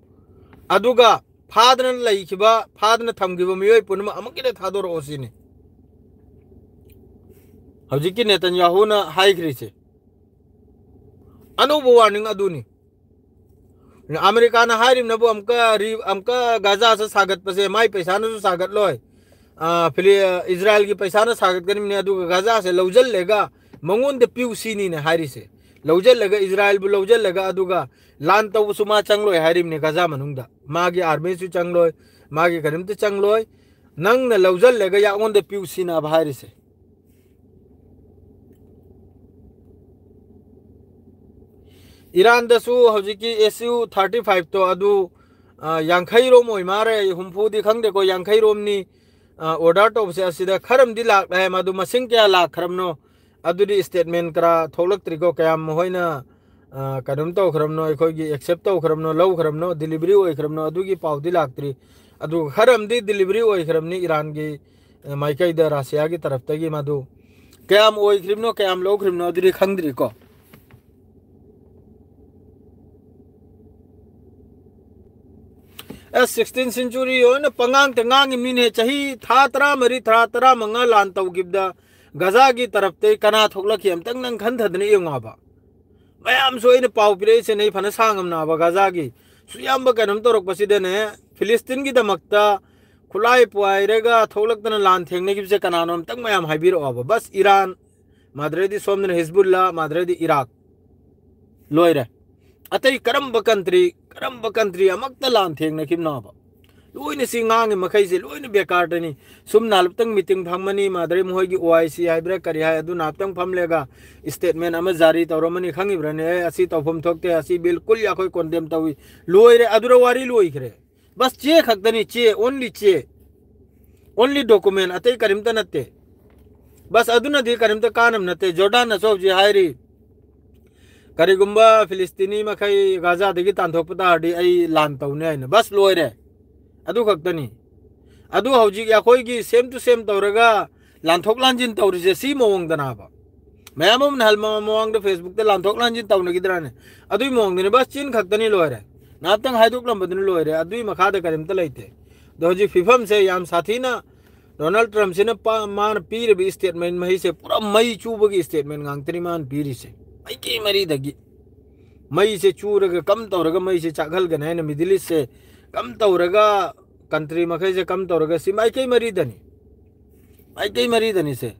ꯑꯗꯨꯒ ꯐꯥꯗꯅ ꯂꯩꯈꯤꯕ, ꯐꯥꯗꯅ ꯊꯝꯈꯤꯕ ꯃꯤꯑꯣꯏ ꯄꯨꯝꯅꯃꯛ ꯑꯃꯨꯛꯀꯤꯗ ꯊꯥꯗꯣꯔꯛꯑꯣ ꯁꯤꯅꯤ ꯍꯧꯖꯤꯛꯀꯤ ꯅꯦꯇꯟꯌꯥꯍꯨꯅ ꯍꯥꯏꯈ꯭ꯔꯤꯁꯦ꯫ ꯑꯅꯧꯕ warning ꯑꯗꯨꯅꯤ꯫ ꯑꯃꯦꯔꯤꯀꯥꯅ ꯍꯥꯏꯔꯤꯕꯅꯕꯨ ꯑꯃꯨꯛꯀ ꯔꯤ-, ꯑꯃꯨꯛꯀ ꯒꯥꯖꯥꯁꯦ ꯁꯥꯒꯠꯄꯁꯦ ꯃꯥꯏ ꯄꯩꯁꯥꯅꯁꯨ ꯁꯥꯒꯠꯂꯣꯏ, ꯑ, ꯐꯤꯂꯤ-, ꯑ, ꯏꯖꯔꯥꯏꯜꯒꯤ ꯄꯩꯁꯥꯅ ꯁꯥꯒꯠꯀꯅꯤꯕꯅꯦ, ꯑꯗꯨꯒ ꯒꯥꯖꯥꯁꯦ ꯂꯧꯁꯤꯜꯂꯒ ꯃꯉꯣꯟꯗ ꯄꯤꯌꯨ ꯁꯤꯅꯤꯅꯦ ꯍꯥꯏꯔꯤꯁꯦ꯫ ꯂꯧꯁꯤꯜꯂꯒ, ꯏꯖꯔꯥꯏꯜꯕꯨ ꯂꯧꯁꯤꯜꯂꯒ, ꯑꯗꯨꯒ ꯂꯥꯟ ꯇꯧꯕꯁꯨ ꯃꯥ ꯆꯪꯂꯣꯏ ꯍꯥꯏꯔꯤꯕꯅꯦ ꯒꯥꯖꯥ ꯃꯅꯨꯡꯗ꯫ ꯃꯥꯒꯤ armyꯁꯨ ꯆꯪꯂꯣꯏ, ꯃꯥꯒꯤ ꯀꯔꯤꯝꯇ ꯆꯪꯂꯣꯏ꯫ ꯅꯪꯅ ꯂꯧꯁꯤꯜꯂꯒ ꯑꯩꯉꯣꯟꯗ ꯄꯤꯌꯨ ꯁꯤꯅꯦꯕ ꯍꯥꯏꯔꯤꯁꯦ꯫ ꯏꯔꯥꯟꯗꯁꯨ ꯍꯧꯖꯤꯛꯀꯤ S U thirty fiveꯇꯣ ꯑꯗꯨ, ꯑ, ꯌꯥꯡꯈꯩ ꯔꯣꯝ ꯑꯣꯏ ꯃꯥꯜꯂꯦ, ꯍꯨꯝꯐꯨꯗꯤ ꯈꯪꯗꯦꯀꯣ, ꯌꯥꯡꯈꯩ ꯔꯣꯝꯅꯤ, ꯑ, order ꯇꯧꯕꯁꯦ꯫ ꯑꯁꯤꯗ ꯈꯔ ꯑꯃꯗꯤ ꯂꯥꯛꯂꯦ ꯍꯥꯏ, ꯃꯗꯨ ꯃꯁꯤꯡ ꯀꯌꯥ ꯂꯥꯛꯈ꯭ꯔꯕꯅꯣ ꯑꯗꯨꯗꯤ statement ꯈꯔ ꯊꯣꯛꯂꯛꯇ꯭ꯔꯤꯀꯣ, ꯀꯌꯥꯝ ꯃꯈꯣꯏꯅ, ꯑ, ꯀꯩꯅꯣꯝ ꯇꯧꯈ꯭ꯔꯕꯅꯣ, ꯑꯩꯈꯣꯏꯒꯤ accept ꯇꯧꯈ꯭ꯔꯕꯅꯣ, ꯂꯧꯈ꯭ꯔꯕꯅꯣ, delivery ꯑꯣꯏꯈ꯭ꯔꯕꯅꯣ, ꯑꯗꯨꯒꯤ ꯄꯥꯎꯗꯤ ꯂꯥꯛꯇ꯭ꯔꯤ꯫ ꯑꯗꯨꯒ ꯈꯔ ꯑꯃꯗꯤ delivery ꯑꯣꯏꯈ꯭ꯔꯕꯅꯤ ꯏꯔꯥꯟꯒꯤ, ꯑ, ꯃꯥꯏꯀꯩꯗ, ꯔꯁꯤꯌꯥꯒꯤ ꯇꯔꯞꯇꯒꯤ꯫ ꯃꯗꯨ ꯀꯌꯥꯝ ꯑꯣꯏꯈ꯭ꯔꯤꯕꯅꯣ, ꯀꯌꯥꯝ ꯂꯧꯈ꯭ꯔꯤꯕꯅꯣ ꯑꯗꯨꯗꯤ ꯈꯪꯗ꯭ꯔꯤꯀꯣ꯫ ꯑꯁ, sixteenth century ꯑꯣꯏꯅ ꯄꯉꯥꯡꯇ ꯉꯥꯡꯉꯤꯕꯅꯤꯅꯦ꯫ ꯆꯍꯤ ꯊꯥ ꯇꯔꯥꯃꯔꯤ, ꯊꯥ ꯇꯔꯥꯃꯉꯥ ꯂꯥꯟ ꯇꯧꯈꯤꯕꯗ ꯒꯖꯥꯒꯤ ꯇꯔꯞꯇꯩ ꯀꯅꯥ ꯊꯣꯛꯂꯛꯈꯤ? ꯑꯝꯇꯪ ꯅꯪ ꯈꯟꯊꯗꯅ ꯌꯦꯡꯉꯣꯕ꯫ ꯃꯌꯥꯝꯁꯨ ꯑꯩꯅ ꯄꯥꯎ ꯄꯤꯔꯛꯏꯁꯦ, ꯑꯩ ꯐꯅ ꯁꯥꯡꯉꯝꯅꯕ ꯒꯖꯥꯒꯤ꯫ ꯁꯨ ꯌꯥꯝꯕ ꯀꯩꯅꯣꯝ ꯇꯧꯔꯛꯄꯁꯤꯗꯅꯦ, ꯐꯤꯂꯤꯁꯇꯤꯟꯒꯤꯗꯃꯛꯇ ꯈꯨꯠꯂꯥꯏ ꯄꯥꯏꯔꯒ ꯊꯣꯛꯂꯛꯇꯅ ꯂꯥꯟ ꯊꯦꯡꯅꯈꯤꯕꯁꯦ ꯀꯅꯥꯅꯣ? ꯑꯝꯇꯪ ꯃꯌꯥꯝ ꯍꯥꯏꯕꯤꯔꯛꯑꯣꯕ꯫ ꯕꯁ ꯏꯔꯥꯟ, ꯃꯥꯗ꯭ꯔꯩꯗꯤ ꯁꯣꯝꯗꯅ ꯍꯤꯖꯕꯨꯜꯂꯥ, ꯃꯥꯗ꯭ꯔꯩꯗꯤ ꯏꯔꯥꯛ꯫ ꯂꯣꯏꯔꯦ꯫ ꯑꯇꯩ ꯀꯔꯝꯕ country, ꯀꯔꯝꯕ country ꯑꯃꯛꯇ ꯂꯥꯟ ꯊꯦꯡꯅꯈꯤꯕꯅꯣꯕ? ꯂꯣꯏꯅ ꯁꯤ ꯉꯥꯡꯉꯤ ꯃꯈꯩꯁꯦ ꯂꯣꯏꯅ ꯕꯦꯀꯥꯔꯗꯅꯤ꯫ ꯁꯨꯝ ꯅꯍꯥꯟꯇꯪ meeting ꯐꯝꯃꯅꯤ, ꯃꯥꯗ꯭ꯔꯩ ꯃꯈꯣꯏꯒꯤ O I C ꯍꯥꯏꯕ꯭ꯔꯥ ꯀꯔꯤ ꯍꯥꯏ, ꯑꯗꯨ ꯅꯍꯥꯟꯇꯪ ꯐꯝꯂꯒ statement ꯑꯃ ꯖꯥꯔꯤ ꯇꯧꯔꯝꯃꯅꯤ, ꯈꯪꯉꯤꯕ꯭ꯔꯥꯅꯦ? "ꯑꯦ, ꯑꯁꯤ ꯇꯧꯐꯝ ꯊꯣꯛꯇꯦ, ꯑꯁꯤ ꯕꯤꯜꯀꯨꯜ ꯑꯩꯈꯣꯏ condemn ꯇꯧꯏ"꯫ ꯂꯣꯏꯔꯦ, ꯑꯗꯨꯗ ꯋꯥꯔꯤ ꯂꯣꯏꯈ꯭ꯔꯦ꯫ ꯕꯁ ꯆꯦ ꯈꯛꯇꯅꯤ, ꯆꯦ, only ꯆꯦ, only document, ꯑꯇꯩ ꯀꯔꯤꯝꯇ ꯅꯠꯇꯦ꯫ ꯕꯁ ꯑꯗꯨꯅꯗꯤ ꯀꯔꯤꯝꯇ ꯀꯥꯟꯅꯕ ꯅꯠꯇꯦ꯫ ꯖꯣꯔꯗꯥꯟꯅꯁꯨ ꯍꯧꯖꯤꯛ ꯍꯥꯏꯔꯤ, "ꯀꯔꯤꯒꯨꯝꯕ ꯐꯤꯂꯤꯁꯇꯤꯅꯤ ꯃꯈꯩ ꯒꯥꯖꯥꯗꯒꯤ ꯇꯥꯟꯊꯣꯛꯄ ꯇꯥꯔꯗꯤ ꯑꯩ ꯂꯥꯟ ꯇꯧꯅꯤ" ꯍꯥꯏꯅ꯫ ꯕꯁ ꯂꯣꯏꯔꯦ, ꯑꯗꯨ ꯈꯛꯇꯅꯤ꯫ ꯑꯗꯨ ꯍꯧꯖꯤꯛ ꯑꯩꯈꯣꯏꯒꯤ same to same ꯇꯧꯔꯒ ꯂꯥꯟꯊꯣꯛ ꯂꯥꯟꯁꯤꯟ ꯇꯧꯔꯤꯁꯦ ꯁꯤ ꯃꯑꯣꯡꯗꯅꯦꯕ꯫ ꯃꯌꯥꯝ ꯑꯃꯅ ꯍꯜ ꯃꯃꯥꯡꯗ Facebook ꯇ ꯂꯥꯟꯊꯣꯛ ꯂꯥꯟꯁꯤꯟ ꯇꯧꯅꯈꯤꯗ꯭ꯔꯥꯅꯦ? ꯑꯗꯨꯏ ꯃꯑꯣꯡꯗꯅꯦ꯫ ꯕꯁ ꯆꯤꯟ ꯈꯛꯇꯅꯤ, ꯂꯣꯏꯔꯦ꯫ ꯉꯥꯏꯍꯥꯛꯇꯪ ꯍꯥꯏꯗꯣꯛꯂꯝꯕꯗꯨꯅ ꯂꯣꯏꯔꯦ꯫ ꯑꯗꯨꯏ ꯃꯈꯥꯗ ꯀꯔꯤꯝꯇ ꯂꯩꯇꯦ꯫ ꯑꯗꯣ ꯍꯧꯖꯤꯛ ꯐꯤꯕꯝꯁꯦ ꯌꯥꯝ ꯁꯥꯊꯤꯅ ꯗꯣꯅꯥꯜꯗ ꯇ꯭ꯔꯝꯞꯁꯤꯅ ꯄ-, ꯃꯥꯅ ꯄꯤꯔꯤꯕ statement ꯃꯍꯩꯁꯦ ꯄꯨꯔꯥ ꯃꯩ ꯆꯨꯕꯒꯤ statement ꯉꯥꯛꯇꯅꯤ ꯃꯥꯅ ꯄꯤꯔꯤꯁꯦ꯫ ꯃꯥꯏꯀꯩ ꯃꯔꯤꯗꯒꯤ ꯃꯩꯁꯦ ꯆꯨꯔꯒ ꯀꯝ ꯇꯧꯔꯒ ꯃꯩꯁꯦ ꯆꯥꯛꯍꯜꯒꯅꯤ ꯍꯥꯏꯅ Middle East ꯁꯦ ꯀꯝ ꯇꯧꯔꯒ country ꯃꯈꯩꯁꯦ ꯀꯝ ꯇꯧꯔꯒ ꯁꯤ ꯃꯥꯏꯀꯩ ꯃꯔꯤꯗꯅꯤ꯫ ꯃꯥꯏꯀꯩ ꯃꯔꯤꯗꯅꯤꯁꯦ꯫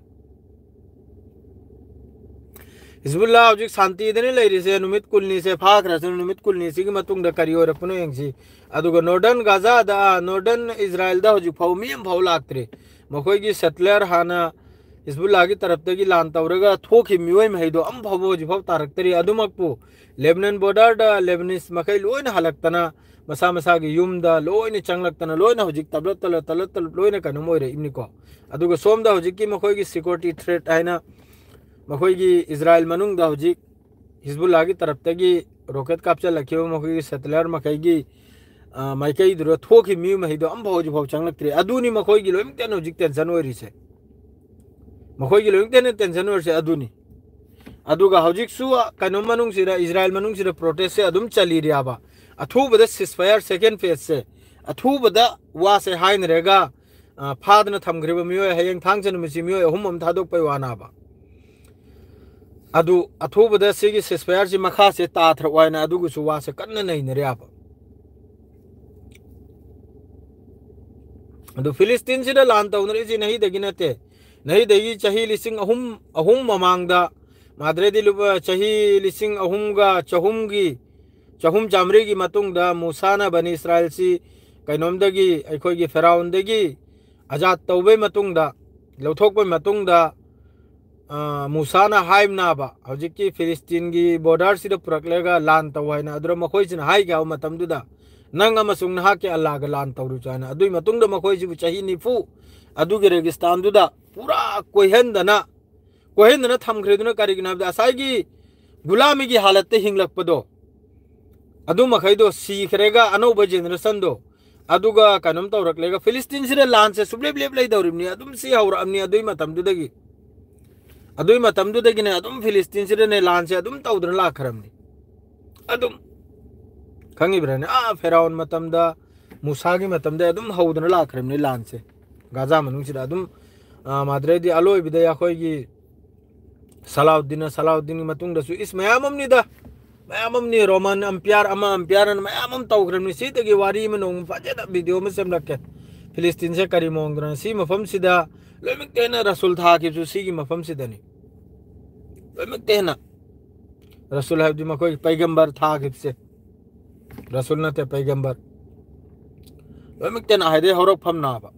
ꯍꯤꯖꯕꯨꯜꯂꯥ ꯍꯧꯖꯤꯛ ꯁꯥꯟꯇꯤꯗꯅꯤ ꯂꯩꯔꯤꯁꯦ, ꯅꯨꯃꯤꯠ ꯀꯨꯟꯅꯤꯁꯦ ꯐꯥꯈ꯭ꯔꯁꯨ, ꯅꯨꯃꯤꯠ ꯀꯨꯟꯅꯤꯁꯤꯒꯤ ꯃꯇꯨꯡꯗ ꯀꯔꯤ ꯑꯣꯏꯔꯛꯄꯅꯣ ꯌꯦꯡꯁꯤ꯫ ꯑꯗꯨꯒ Northern Gaza ꯗ, Northern Israel ꯗ ꯍꯧꯖꯤꯛ ꯐꯥꯎ ꯃꯤ ꯑꯃ ꯐꯥꯎ ꯂꯥꯛꯇ꯭ꯔꯤ꯫ ꯃꯈꯣꯏꯒꯤ settler ꯍꯥꯟꯅ ꯍꯤꯖꯕꯨꯜꯂꯥꯒꯤ ꯇꯔꯞꯇꯒꯤ ꯂꯥꯟ ꯇꯧꯔꯒ ꯊꯣꯛꯈꯤꯕ ꯃꯤꯑꯣꯏ ꯃꯈꯩꯗꯣ ꯑꯃ ꯐꯥꯎꯕ ꯍꯧꯖꯤꯛ ꯐꯥꯎ ꯇꯥꯔꯛꯇꯔꯤ꯫ ꯑꯗꯨꯃꯛꯄꯨ Lebanon border ꯗ Lebanese ꯃꯈꯩ ꯂꯣꯏꯅ ꯍꯜꯂꯛꯇꯅ ꯃꯁꯥ ꯃꯁꯥꯒꯤ ꯌꯨꯝꯗ ꯂꯣꯏꯅ ꯆꯪꯂꯛꯇꯅ ꯂꯣꯏꯅ ꯍꯧꯖꯤꯛ ꯇꯞꯂꯞ ꯇꯞꯂꯞ ꯇꯞꯂꯞ ꯇꯞꯂꯞ ꯂꯣꯏꯅ ꯀꯩꯅꯣꯝ ꯑꯣꯏꯔꯛꯏꯕꯅꯤꯀꯣ꯫ ꯑꯗꯨꯒ ꯁꯣꯝꯗ ꯍꯧꯖꯤꯛꯀꯤ ꯃꯈꯣꯏꯒꯤ security threat ꯍꯥꯏꯅ ꯃꯈꯣꯏꯒꯤ ꯏꯖꯔꯥꯏꯜ ꯃꯅꯨꯡꯗ ꯍꯧꯖꯤꯛ ꯍꯤꯖꯕꯨꯜꯂꯥꯒꯤ ꯇꯔꯞꯇꯒꯤ rocket ꯀꯥꯞꯆꯜꯂꯛꯈꯤꯕ ꯃꯈꯣꯏꯒꯤ settler ꯃꯈꯩꯒꯤ, ꯑ, ꯃꯥꯏꯀꯩꯗꯨꯗ ꯊꯣꯛꯈꯤꯕ ꯃꯤ ꯃꯈꯩꯗꯣ ꯑꯃꯐꯥꯎ ꯍꯧꯖꯤꯛꯐꯥꯎ ꯆꯪꯂꯛꯇ꯭ꯔꯤ꯫ ꯑꯗꯨꯅꯤ ꯃꯈꯣꯏꯒꯤ ꯂꯣꯏꯅꯃꯛꯇ ꯍꯧꯖꯤꯛ tension ꯑꯣꯏꯔꯤꯁꯦ꯫ ꯃꯈꯣꯏꯒꯤ ꯂꯣꯏꯅꯃꯛꯇ tension ꯑꯣꯏꯔꯤꯁꯦ ꯑꯗꯨꯅꯤ꯫ ꯑꯗꯨꯒ ꯍꯧꯖꯤꯛꯁꯨ ꯀꯩꯅꯣ ꯃꯅꯨꯡꯁꯤꯗ, ꯏꯖꯔꯥꯏꯜ ꯃꯅꯨꯡꯁꯤꯗ protest ꯁꯦ ꯑꯗꯨꯝ ꯆꯜꯂꯤꯔꯤꯑꯕ꯫ ꯑꯊꯨꯕꯗ ceasefire second phase ꯁꯦ, ꯑꯊꯨꯕꯗ ꯋꯥꯁꯦ ꯍꯥꯏꯅꯔꯒ, ꯑ, ꯐꯥꯗꯅ ꯊꯝꯈ꯭ꯔꯤꯕ ꯃꯤꯑꯣꯏ, ꯍꯌꯦꯡ ꯊꯥꯡꯖ ꯅꯨꯃꯤꯠꯁꯤ ꯃꯤꯑꯣꯏ ꯑꯍꯨꯝ ꯑꯃ ꯊꯥꯗꯣꯛꯄꯩ ꯋꯥꯅꯦꯕ꯫ ꯑꯗꯨ ꯑꯊꯨꯕꯗ ꯁꯤꯒꯤ ceasefire ꯁꯤ ꯃꯈꯥꯁꯦ ꯇꯥꯊꯔꯛꯑꯣ ꯍꯥꯏꯅ ꯑꯗꯨꯒꯤꯁꯨ ꯋꯥꯁꯦ ꯀꯟꯅ ꯅꯩꯅꯔꯦꯕ꯫ ꯑꯗꯨ ꯐꯤꯂꯤꯁꯇꯤꯟꯁꯤꯗ ꯂꯥꯟ ꯇꯧꯅꯔꯛꯏꯁꯤ ꯅꯍꯤꯗꯒꯤ ꯅꯠꯇꯦ꯫ ꯅꯍꯤꯗꯒꯤ ꯆꯍꯤ ꯂꯤꯁꯤꯡ ꯑꯍꯨꯝ, ꯑꯍꯨꯝ ꯃꯃꯥꯡꯗ, ꯃꯥꯗ꯭ꯔꯦꯗꯤ ꯂꯨꯄꯥ ꯆꯍꯤ ꯂꯤꯁꯤꯡ ꯑꯍꯨꯝꯒ ꯆꯍꯨꯝꯒꯤ, ꯆꯍꯨꯝ ꯆꯥꯃꯔꯤꯒꯤ ꯃꯇꯨꯡꯗ ꯃꯨꯁꯥꯅ ꯕꯅꯤ ꯏꯁꯔꯥꯏꯜꯁꯤ ꯀꯩꯅꯣꯝꯗꯒꯤ, ꯑꯩꯈꯣꯏꯒꯤ ꯐꯦꯔꯥꯎꯟꯗꯒꯤ ꯑꯖꯥꯗ ꯇꯧꯕꯩ ꯃꯇꯨꯡꯗ, ꯂꯧꯊꯣꯛꯄꯩ ꯃꯇꯨꯡꯗ, ꯑ, ꯃꯨꯁꯥꯅ ꯍꯥꯏꯕꯅꯦꯕ, ꯍꯧꯖꯤꯛꯀꯤ ꯐꯤꯂꯤꯁꯇꯤꯟꯒꯤ border ꯁꯤꯗ ꯄꯨꯔꯛꯂꯒ ꯂꯥꯟ ꯇꯧ ꯍꯥꯏꯅ, ꯑꯗꯨꯗ ꯃꯈꯣꯏꯁꯤꯅ ꯍꯥꯏꯒꯦ ꯍꯥꯏꯕ ꯃꯇꯝꯗꯨꯗ, "ꯅꯪ ꯑꯃꯁꯨꯡ ꯅꯍꯥꯛꯀꯤ ꯑꯜꯂꯥꯒ ꯂꯥꯟ ꯇꯧꯔꯨꯆꯣ" ꯍꯥꯏꯅ꯫ ꯑꯗꯨꯒꯤ ꯃꯇꯨꯡꯗ ꯃꯈꯣꯏꯁꯤꯕꯨ ꯆꯍꯤ ꯅꯤꯐꯨ ꯑꯗꯨꯒꯤ ꯔꯦꯒꯤꯁꯇꯥꯟꯗꯨꯗ ꯄꯨꯔꯥ ꯀꯣꯏꯍꯟꯗꯅ, ꯀꯣꯏꯍꯟꯗꯅ ꯊꯝꯈ꯭ꯔꯦꯗꯨꯅ ꯀꯔꯤꯒꯤꯅꯣ ꯍꯥꯏꯕꯗ, ꯉꯁꯥꯏꯒꯤ ꯒꯨꯂꯥꯃꯤꯒꯤ ꯍꯥꯂꯠꯇ ꯍꯤꯡꯂꯛꯄꯗꯣ, ꯑꯗꯨ ꯃꯈꯩꯗꯣ ꯁꯤꯈ꯭ꯔꯦꯒ ꯑꯅꯧꯕ generation ꯗꯣ, ꯑꯗꯨꯒ ꯀꯩꯅꯣꯝ ꯇꯧꯔꯛꯂꯦꯒ, ꯐꯤꯂꯤꯁꯇꯤꯟꯁꯤꯗ ꯂꯥꯟꯁꯦ ꯁꯨꯡꯂꯦꯞ ꯂꯦꯞ ꯂꯩꯗꯧꯔꯤꯕꯅꯤ꯫ ꯑꯗꯨꯝ ꯁꯤ ꯍꯧꯔꯛꯑꯕꯅꯤ ꯑꯗꯨꯏ ꯃꯇꯝꯗꯨꯗꯒꯤ꯫ ꯑꯗꯨꯏ ꯃꯇꯝꯗꯨꯗꯒꯤꯅꯦ ꯑꯗꯨꯝ ꯐꯤꯂꯤꯁꯇꯤꯟꯁꯤꯗꯅꯦ ꯂꯥꯟꯁꯦ ꯑꯗꯨꯝ ꯇꯧꯗꯅ ꯂꯥꯛꯈ꯭ꯔꯕꯅꯤ꯫ ꯑꯗꯨꯝ, ꯈꯪꯉꯤꯕ꯭ꯔꯥꯅꯦ? ꯑꯥ, ꯐꯦꯔꯥꯎꯟ ꯃꯇꯝꯗ, ꯃꯨꯁꯥꯒꯤ ꯃꯇꯝꯗ ꯑꯗꯨꯝ ꯍꯧꯗꯅ ꯂꯥꯛꯈ꯭ꯔꯕꯅꯤ ꯂꯥꯟꯁꯦ꯫ ꯒꯥꯖꯥ ꯃꯅꯨꯡꯁꯤꯗ ꯑꯗꯨꯝ, ꯑꯥ, ꯃꯥꯗ꯭ꯔꯦꯗꯤ ꯑꯂꯣꯏꯕꯗ ꯑꯩꯈꯣꯏꯒꯤ ꯁꯂꯥꯎꯗꯤꯟꯅ, ꯁꯂꯥꯎꯗꯤꯟꯒꯤ ꯃꯇꯨꯡꯗꯁꯨ ꯏꯁ ꯃꯌꯥꯝ ꯑꯃꯅꯤꯗ, ꯃꯌꯥꯝ ꯑꯃꯅꯤ, ꯔꯣꯃꯟ ꯑꯝꯄꯤꯌꯥꯔ ꯑꯃ, ꯑꯝꯄꯤꯌꯥꯔ ꯑꯃ ꯃꯌꯥꯝ ꯑꯃ ꯇꯧꯈ꯭ꯔꯕꯅꯤ꯫ ꯁꯤꯗꯒꯤ ꯋꯥꯔꯤ ꯑꯃ ꯅꯣꯡꯃ ꯐꯖꯅ ꯚꯤꯗꯤꯑꯣ ꯑꯃ ꯁꯦꯝꯂꯛꯀꯦ꯫ ꯐꯤꯂꯤꯁꯇꯤꯟꯁꯦ ꯀꯔꯤ ꯃꯑꯣꯡꯗꯅꯣ? ꯁꯤ ꯃꯐꯝꯁꯤꯗ ꯂꯣꯏꯅꯃꯛꯇ ꯍꯦꯟꯅ ꯔꯁꯨꯜ ꯊꯥꯈꯤꯕꯁꯨ ꯁꯤꯒꯤ ꯃꯐꯝꯁꯤꯗꯅꯤ꯫ ꯂꯣꯏꯅꯃꯛꯇ ꯍꯦꯟꯅ ꯔꯁꯨꯜ ꯍꯥꯏꯕꯗꯤ ꯃꯈꯣꯏꯒꯤ ꯄꯩꯒꯝꯕꯔ ꯊꯥꯈꯤꯕꯁꯦ꯫ ꯔꯁꯨꯜ ꯅꯠꯇꯦ, ꯄꯩꯒꯝꯕꯔ꯫ ꯂꯣꯏꯅꯃꯛꯇ ꯍꯦꯟꯅ ꯑꯍꯥꯏꯗꯩ ꯍꯧꯔꯛꯐꯝ ꯅꯥꯕ꯫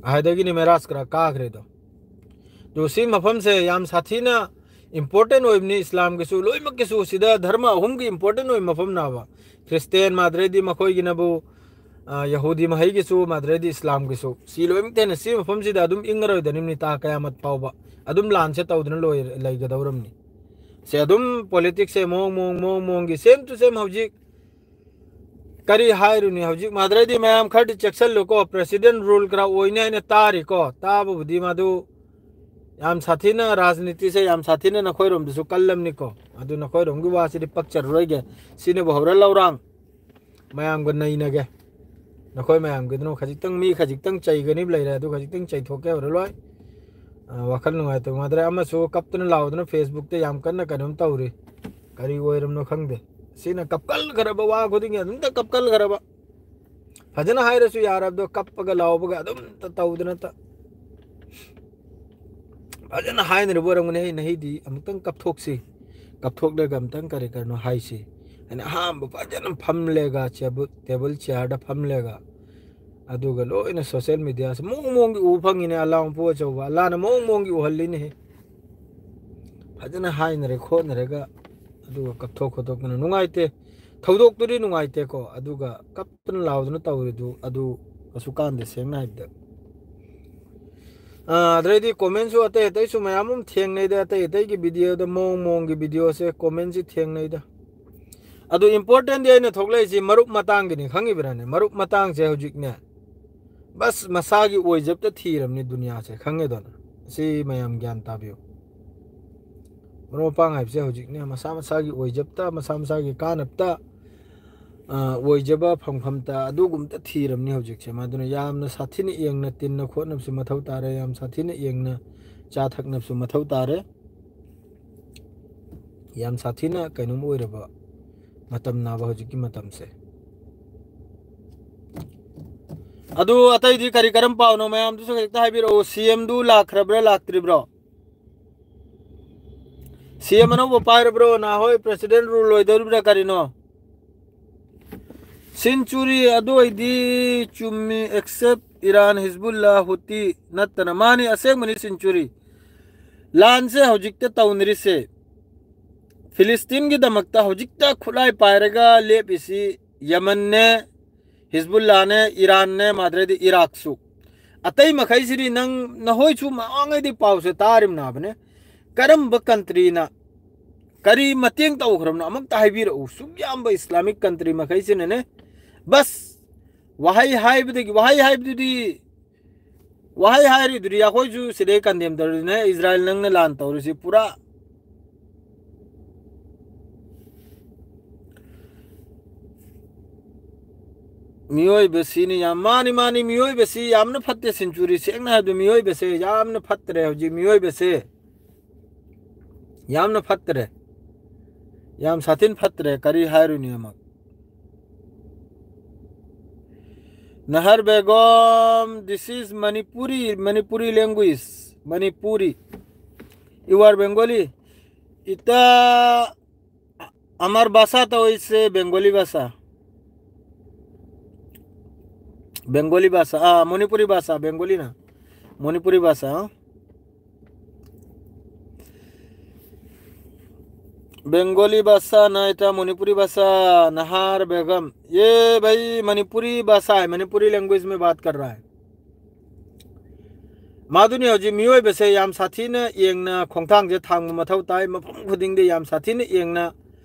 ꯑꯍꯥꯏꯗꯒꯤꯅꯤ ꯃꯦꯔꯥꯖ ꯈꯔ ꯀꯥꯈ꯭ꯔꯦꯗꯣ꯫ ꯑꯗꯣ ꯁꯤ ꯃꯐꯝꯁꯦ ꯌꯥꯝ ꯁꯥꯊꯤꯅ ꯏꯝꯄꯣꯔꯇꯦꯟ ꯑꯣꯏꯕꯅꯤ ꯏꯁꯂꯥꯝꯒꯤꯁꯨ, ꯂꯣꯏꯅꯃꯛꯀꯤꯁꯨ꯫ ꯁꯤꯗ ꯙꯔꯃ ꯑꯍꯨꯝꯒꯤ ꯏꯝꯄꯣꯔꯇꯦꯟ ꯑꯣꯏꯕ ꯃꯐꯝ ꯅꯥꯕ꯫ ꯈ꯭ꯔꯤꯁꯇꯦꯟ, ꯃꯥꯗ꯭ꯔꯦꯗꯤ ꯃꯈꯣꯏꯒꯤꯅꯕꯨ, ꯑ, ꯌꯍꯨꯗꯤ ꯃꯍꯩꯒꯤꯁꯨ, ꯃꯥꯗ꯭ꯔꯦꯗꯤ ꯏꯁꯂꯥꯝꯒꯤꯁꯨ꯫ ꯁꯤ ꯂꯣꯏꯅꯃꯛꯇ ꯍꯦꯟꯅ ꯁꯤ ꯃꯐꯝꯁꯤꯗ ꯑꯗꯨꯝ ꯏꯪꯉꯔꯣꯏꯗꯕꯅꯤ ꯇꯥ ꯀꯌꯥꯃꯠ ꯐꯥꯎꯕ꯫ ꯑꯗꯨꯝ ꯂꯥꯟꯁꯦ ꯇꯧꯗꯅ ꯂꯣꯏ-, ꯂꯩꯒꯗꯧꯔꯕꯅꯤ꯫ ꯁꯦ ꯑꯗꯨꯝ ꯄꯣꯂꯤꯇꯤꯛꯁꯁꯦ ꯃꯑꯣꯡ, ꯃꯑꯣꯡ, ꯃꯑꯣꯡ, ꯃꯑꯣꯡꯒꯤ, same to same ꯍꯧꯖꯤꯛ ꯀꯔꯤ ꯍꯥꯏꯔꯨꯅꯤ? ꯍꯧꯖꯤꯛ ꯃꯥꯗ꯭ꯔꯦꯗꯤ ꯃꯌꯥꯝ ꯈꯔꯗꯤ ꯆꯦꯛꯁꯤꯜꯂꯨꯀꯣ, ꯄ꯭ꯔꯦꯁꯤꯗꯦꯟ ꯔꯨꯜ ꯈꯔ ꯑꯣꯏꯅꯤ ꯍꯥꯏꯅ ꯇꯥꯔꯤꯀꯣ꯫ ꯇꯥꯕꯕꯨꯗꯤ ꯃꯗꯨ ꯌꯥꯝ ꯁꯥꯊꯤꯅ, ꯔꯥꯖꯅꯤꯇꯤꯁꯦ ꯌꯥꯝ ꯁꯥꯊꯤꯅ ꯅꯈꯣꯏꯔꯣꯝꯗꯁꯨ ꯀꯜꯂꯝꯅꯤꯀꯣ꯫ ꯑꯗꯨ ꯅꯈꯣꯏꯔꯣꯝꯒꯤ ꯋꯥꯁꯤꯗꯤ ꯄꯛꯆꯔꯔꯣꯏꯒꯦ꯫ ꯁꯤꯅꯕꯨ ꯍꯧꯔ ꯂꯧꯔꯥꯡ ꯃꯌꯥꯝꯒ ꯅꯩꯅꯒꯦ꯫ ꯅꯈꯣꯏ ꯃꯌꯥꯝꯒꯤꯗꯨꯅ ꯈꯖꯤꯛꯇꯪ, ꯃꯤ ꯈꯖꯤꯛꯇꯪ ꯆꯩꯒꯅꯤ ꯂꯩꯔꯦ, ꯑꯗꯨ ꯈꯖꯤꯛꯇꯪ ꯆꯩꯊꯣꯛꯀꯦ ꯍꯧꯔ ꯂꯣꯏ꯫ ꯑ, ꯋꯥꯈꯜ ꯅꯨꯡꯉꯥꯏꯇꯕ ꯃꯥꯗ꯭ꯔꯦ꯫ ꯑꯃꯁꯨ ꯀꯞꯇꯅ ꯂꯥꯎꯗꯅ ꯐꯦꯁꯕꯨꯛꯇ ꯌꯥꯝ ꯀꯟꯅ ꯀꯩꯅꯣꯝ ꯇꯧꯔꯤ꯫ ꯀꯔꯤ ꯑꯣꯏꯔꯕꯅꯣ ꯈꯪꯗꯦ꯫ ꯁꯤꯅ ꯀꯞꯀꯜꯈ꯭ꯔꯕ ꯋꯥ ꯈꯨꯗꯤꯡꯒꯤ ꯑꯗꯨꯝꯇ ꯀꯞꯀꯜꯈ꯭ꯔꯕ꯫ ꯐꯖꯅ ꯍꯥꯏꯔꯁꯨ ꯌꯥꯔꯕꯗꯣ ꯀꯞꯄꯒ ꯂꯥꯎꯕꯒ ꯑꯗꯨꯝꯇ ꯇꯧꯗꯅꯇ꯫ ꯐꯖꯅ ꯍꯥꯏꯅꯔꯤꯕ ꯑꯣꯏꯔꯝꯒꯅꯤ꯫ "ꯍꯩ, ꯅꯍꯤꯗꯤ ꯑꯃꯨꯛꯇꯪ ꯀꯞꯊꯣꯛꯁꯤ, ꯀꯞꯊꯣꯛꯂꯒ ꯑꯃꯨꯛꯇꯪ ꯀꯔꯤ ꯀꯔꯤꯅꯣ ꯍꯥꯏꯁꯤ" ꯍꯥꯏꯅ ꯑꯍꯥꯟꯕ ꯐꯖꯅ ꯐꯝꯂꯦꯒ ꯆꯦꯕꯨ-, ꯇꯦꯕꯜ ꯆꯤꯌꯥꯔꯗ ꯐꯝꯂꯦꯒ, ꯑꯗꯨꯒ ꯂꯣꯏꯅ ꯁꯣꯁꯦꯜ ꯃꯦꯗꯤꯌꯥꯁꯦ ꯃꯑꯣꯡ ꯃꯑꯣꯡꯒꯤ ꯎꯕ ꯐꯪꯉꯤꯅꯦ꯫ ꯑꯜꯂꯥꯍ ꯃꯄꯨ ꯑꯆꯧꯕ ꯑꯜꯂꯥꯍꯅ ꯃꯑꯣꯡ ꯃꯑꯣꯡꯒꯤ ꯎꯍꯜꯂꯤꯅꯦꯍꯦ꯫ ꯐꯖꯅ ꯍꯥꯏꯅꯔꯦ ꯈꯣꯠꯅꯔꯒ, ꯑꯗꯨꯒ ꯀꯞꯊꯣꯛ ꯈꯣꯠꯇꯣꯛꯇꯅ ꯅꯨꯡꯉꯥꯏꯇꯦ꯫ ꯊꯧꯗꯣꯛꯇꯨꯗꯤ ꯅꯨꯡꯉꯥꯏꯇꯦꯀꯣ, ꯑꯗꯨꯒ ꯀꯞꯇꯅ ꯂꯥꯎꯗꯅ ꯇꯧꯔꯤꯗꯨ ꯑꯗꯨ ꯀꯩꯁꯨ ꯀꯥꯟꯗꯦ, ꯁꯦꯡꯅ ꯍꯥꯏꯕꯗ꯫ ꯑꯥ, ꯑꯗꯩꯗꯤ ꯀꯣꯃꯦꯟꯁꯨ ꯑꯇꯩ ꯑꯇꯩꯁꯨ ꯃꯌꯥꯝ ꯑꯃ ꯊꯦꯡꯅꯩꯗ, ꯑꯇꯩ ꯑꯇꯩꯒꯤ ꯚꯤꯗꯤꯑꯣꯗ, ꯃꯑꯣꯡ ꯃꯑꯣꯡꯒꯤ ꯚꯤꯗꯤꯑꯣꯁꯦ ꯀꯣꯃꯦꯟꯁꯤ ꯊꯦꯡꯅꯩꯗ꯫ ꯑꯗꯨ importantꯗꯤ ꯑꯩꯅ ꯊꯣꯛꯂꯛꯏꯁꯤ ꯃꯔꯨꯞ ꯃꯇꯥꯡꯒꯤꯅꯤ, ꯈꯪꯉꯤꯕ꯭ꯔꯥꯅꯦ? ꯃꯔꯨꯞ ꯃꯇꯥꯡꯁꯦ ꯍꯧꯖꯤꯛꯅꯦ, ꯕꯁ ꯃꯁꯥꯒꯤ ꯑꯣꯏꯖꯕꯇ ꯊꯤꯔꯕꯅꯤ ꯗꯨꯅꯤꯌꯥꯁꯦ, ꯈꯪꯉꯦꯗꯅ? ꯁꯤ ꯃꯌꯥꯝ ꯒ꯭ꯌꯥꯟ ꯇꯥꯕꯤꯌꯨ꯫ ꯃꯔꯨꯞ ꯃꯄꯥꯡ ꯍꯥꯏꯕꯁꯦ ꯍꯧꯖꯤꯛꯅꯦ, ꯃꯁꯥ ꯃꯁꯥꯒꯤ ꯑꯣꯏꯖꯕꯇ, ꯃꯁꯥ ꯃꯁꯥꯒꯤ ꯀꯥꯟꯅꯕꯇ, ꯑ, ꯑꯣꯏꯖꯕ ꯐꯪꯐꯝꯇ ꯑꯗꯨꯒꯨꯝꯕꯇ ꯊꯤꯔꯕꯅꯤ ꯍꯧꯖꯤꯛꯁꯦ꯫ ꯃꯗꯨꯅ ꯌꯥꯝꯅ ꯁꯥꯊꯤꯅ ꯌꯦꯡꯅ ꯇꯤꯟꯅ ꯈꯣꯠꯅꯕꯁꯨ ꯃꯊꯧ ꯇꯥꯔꯦ, ꯌꯥꯝ ꯁꯥꯊꯤꯅ ꯌꯦꯡꯅ ꯆꯥ ꯊꯛꯅꯕꯁꯨ ꯃꯊꯧ ꯇꯥꯔꯦ꯫ ꯌꯥꯝ ꯁꯥꯊꯤꯅ ꯀꯩꯅꯣꯝ ꯑꯣꯏꯔꯕ ꯃꯇꯝ ꯅꯥꯕ ꯍꯧꯖꯤꯛꯀꯤ ꯃꯇꯝꯁꯦ꯫ ꯑꯗꯨ ꯑꯇꯩꯗꯤ ꯀꯔꯤ ꯀꯔꯝ ꯄꯥꯎꯅꯣ? ꯃꯌꯥꯝꯗꯨꯁꯨ ꯈꯖꯤꯛꯇ ꯍꯥꯏꯕꯤꯔꯛꯑꯣ꯫ CMꯗꯨ ꯂꯥꯛꯈ꯭ꯔꯕ꯭ꯔꯥ, ꯂꯥꯛꯇ꯭ꯔꯤꯕ꯭ꯔꯣ? CM ꯑꯅꯧꯕ ꯄꯥꯏꯔꯕ꯭ꯔꯣ? ꯅꯍꯥꯟ ꯍꯣꯏ president rule ꯂꯣꯏꯗꯧꯔꯤꯕ꯭ꯔꯥ ꯀꯔꯤꯅꯣ? Century, ꯑꯗꯨ ꯑꯣꯏꯗꯤ ꯆꯨꯝꯃꯤ, except Iran, Hezbollah, Houthi ꯅꯠꯇꯅ꯫ ꯃꯥꯅꯤ, ꯑꯁꯦꯡꯕꯅꯤ Century꯫ ꯂꯥꯟꯁꯦ ꯍꯧꯖꯤꯛꯇ ꯇꯧꯅꯔꯤꯁꯦ ꯐꯤꯂꯤꯁꯇꯤꯟꯒꯤꯗꯃꯛꯇ ꯍꯧꯖꯤꯛꯇ ꯈꯨꯠꯂꯥꯏ ꯄꯥꯏꯔꯒ ꯂꯦꯞꯄꯤꯁꯤ ꯌꯃꯟꯅꯦ, ꯍꯤꯖꯕꯨꯜꯂꯥꯅꯦ, ꯏꯔꯥꯟꯅꯦ, ꯃꯥꯗ꯭ꯔꯦꯗꯤ ꯏꯔꯥꯛꯁꯨ꯫ ꯑꯇꯩ ꯃꯈꯩꯁꯤꯗꯤ ꯅꯪ, ꯅꯍꯣꯏꯁꯨ ꯃꯃꯥꯡꯉꯩꯗꯤ ꯄꯥꯎꯁꯦ ꯇꯥꯔꯤꯕꯅꯕꯅꯦ꯫ ꯀꯔꯝꯕ countryꯅ ꯀꯔꯤ ꯃꯇꯦꯡ ꯇꯧꯈ꯭ꯔꯕꯅꯣ ꯑꯃꯨꯛꯇ ꯍꯥꯏꯕꯤꯔꯛꯎ꯫ ꯁꯨꯛ ꯌꯥꯝꯕ Islamic country ꯃꯈꯩꯁꯤꯅꯅꯦ, ꯕꯁ, ꯋꯥꯍꯩ ꯍꯥꯏꯕꯗꯒꯤ, ꯋꯥꯍꯩ ꯍꯥꯏꯕꯗꯨꯗꯤ, ꯋꯥꯍꯩ ꯍꯥꯏꯔꯤꯗꯨꯗꯤ ꯑꯩꯈꯣꯏꯁꯨ ꯁꯤꯗꯩ condemn ꯇꯧꯔꯤꯅꯦ꯫ ꯏꯖꯔꯥꯏꯜ ꯅꯪꯅ ꯂꯥꯟ ꯇꯧꯔꯤꯁꯤ ꯄꯨꯔꯥ ꯃꯤꯑꯣꯏꯕꯁꯤꯅꯤ ꯌꯥꯝ, ꯃꯥꯅꯤ, ꯃꯥꯅꯤ, ꯃꯤꯑꯣꯏꯕꯁꯤ ꯌꯥꯝꯅ ꯐꯠꯇꯦ Century꯫ ꯁꯦꯡꯅ ꯍꯥꯏꯕꯗ ꯃꯤꯑꯣꯏꯕꯁꯦ ꯌꯥꯝꯅ ꯐꯠꯇ꯭ꯔꯦ ꯍꯧꯖꯤꯛ꯫ ꯃꯤꯑꯣꯏꯕꯁꯦ ꯌꯥꯝꯅ ꯐꯠꯇ꯭ꯔꯦ, ꯌꯥꯝ ꯁꯥꯊꯤꯅ ꯐꯠꯇ꯭ꯔꯦ꯫ ꯀꯔꯤ ꯍꯥꯏꯔꯨꯅꯤ ꯑꯃꯨꯛ? Nahar Begum, this is Manipuri, Manipuri language, Manipuri. You are Bengali? Ita আমার ভাষা তো হইছে বেঙ্গলি ভাষা। বেঙ্গলি ভাষা, আ, মণিপুরি ভাষা, বেঙ্গলি না। মণিপুরি ভাষা, হ্যাঁ? বেঙ্গলি ভাষা না, এটা মণিপুরি ভাষা। নাহার বেগম, ये भाई मणिपुरी भाषा है, मणिपुरी language में बात कर रहा है। ꯃꯗꯨꯅꯤ ꯍꯧꯖꯤꯛ ꯃꯤꯑꯣꯏꯕꯁꯦ ꯌꯥꯝ ꯁꯥꯊꯤꯅ ꯌꯦꯡꯅ ꯈꯣꯡꯊꯥꯡꯁꯦ ꯊꯥꯡꯕ ꯃꯊꯧ ꯇꯥꯏ꯫ ꯃꯐꯝ ꯈꯨꯗꯤꯡꯗ ꯌꯥꯝ ꯁꯥꯊꯤꯅ ꯌꯦꯡꯅ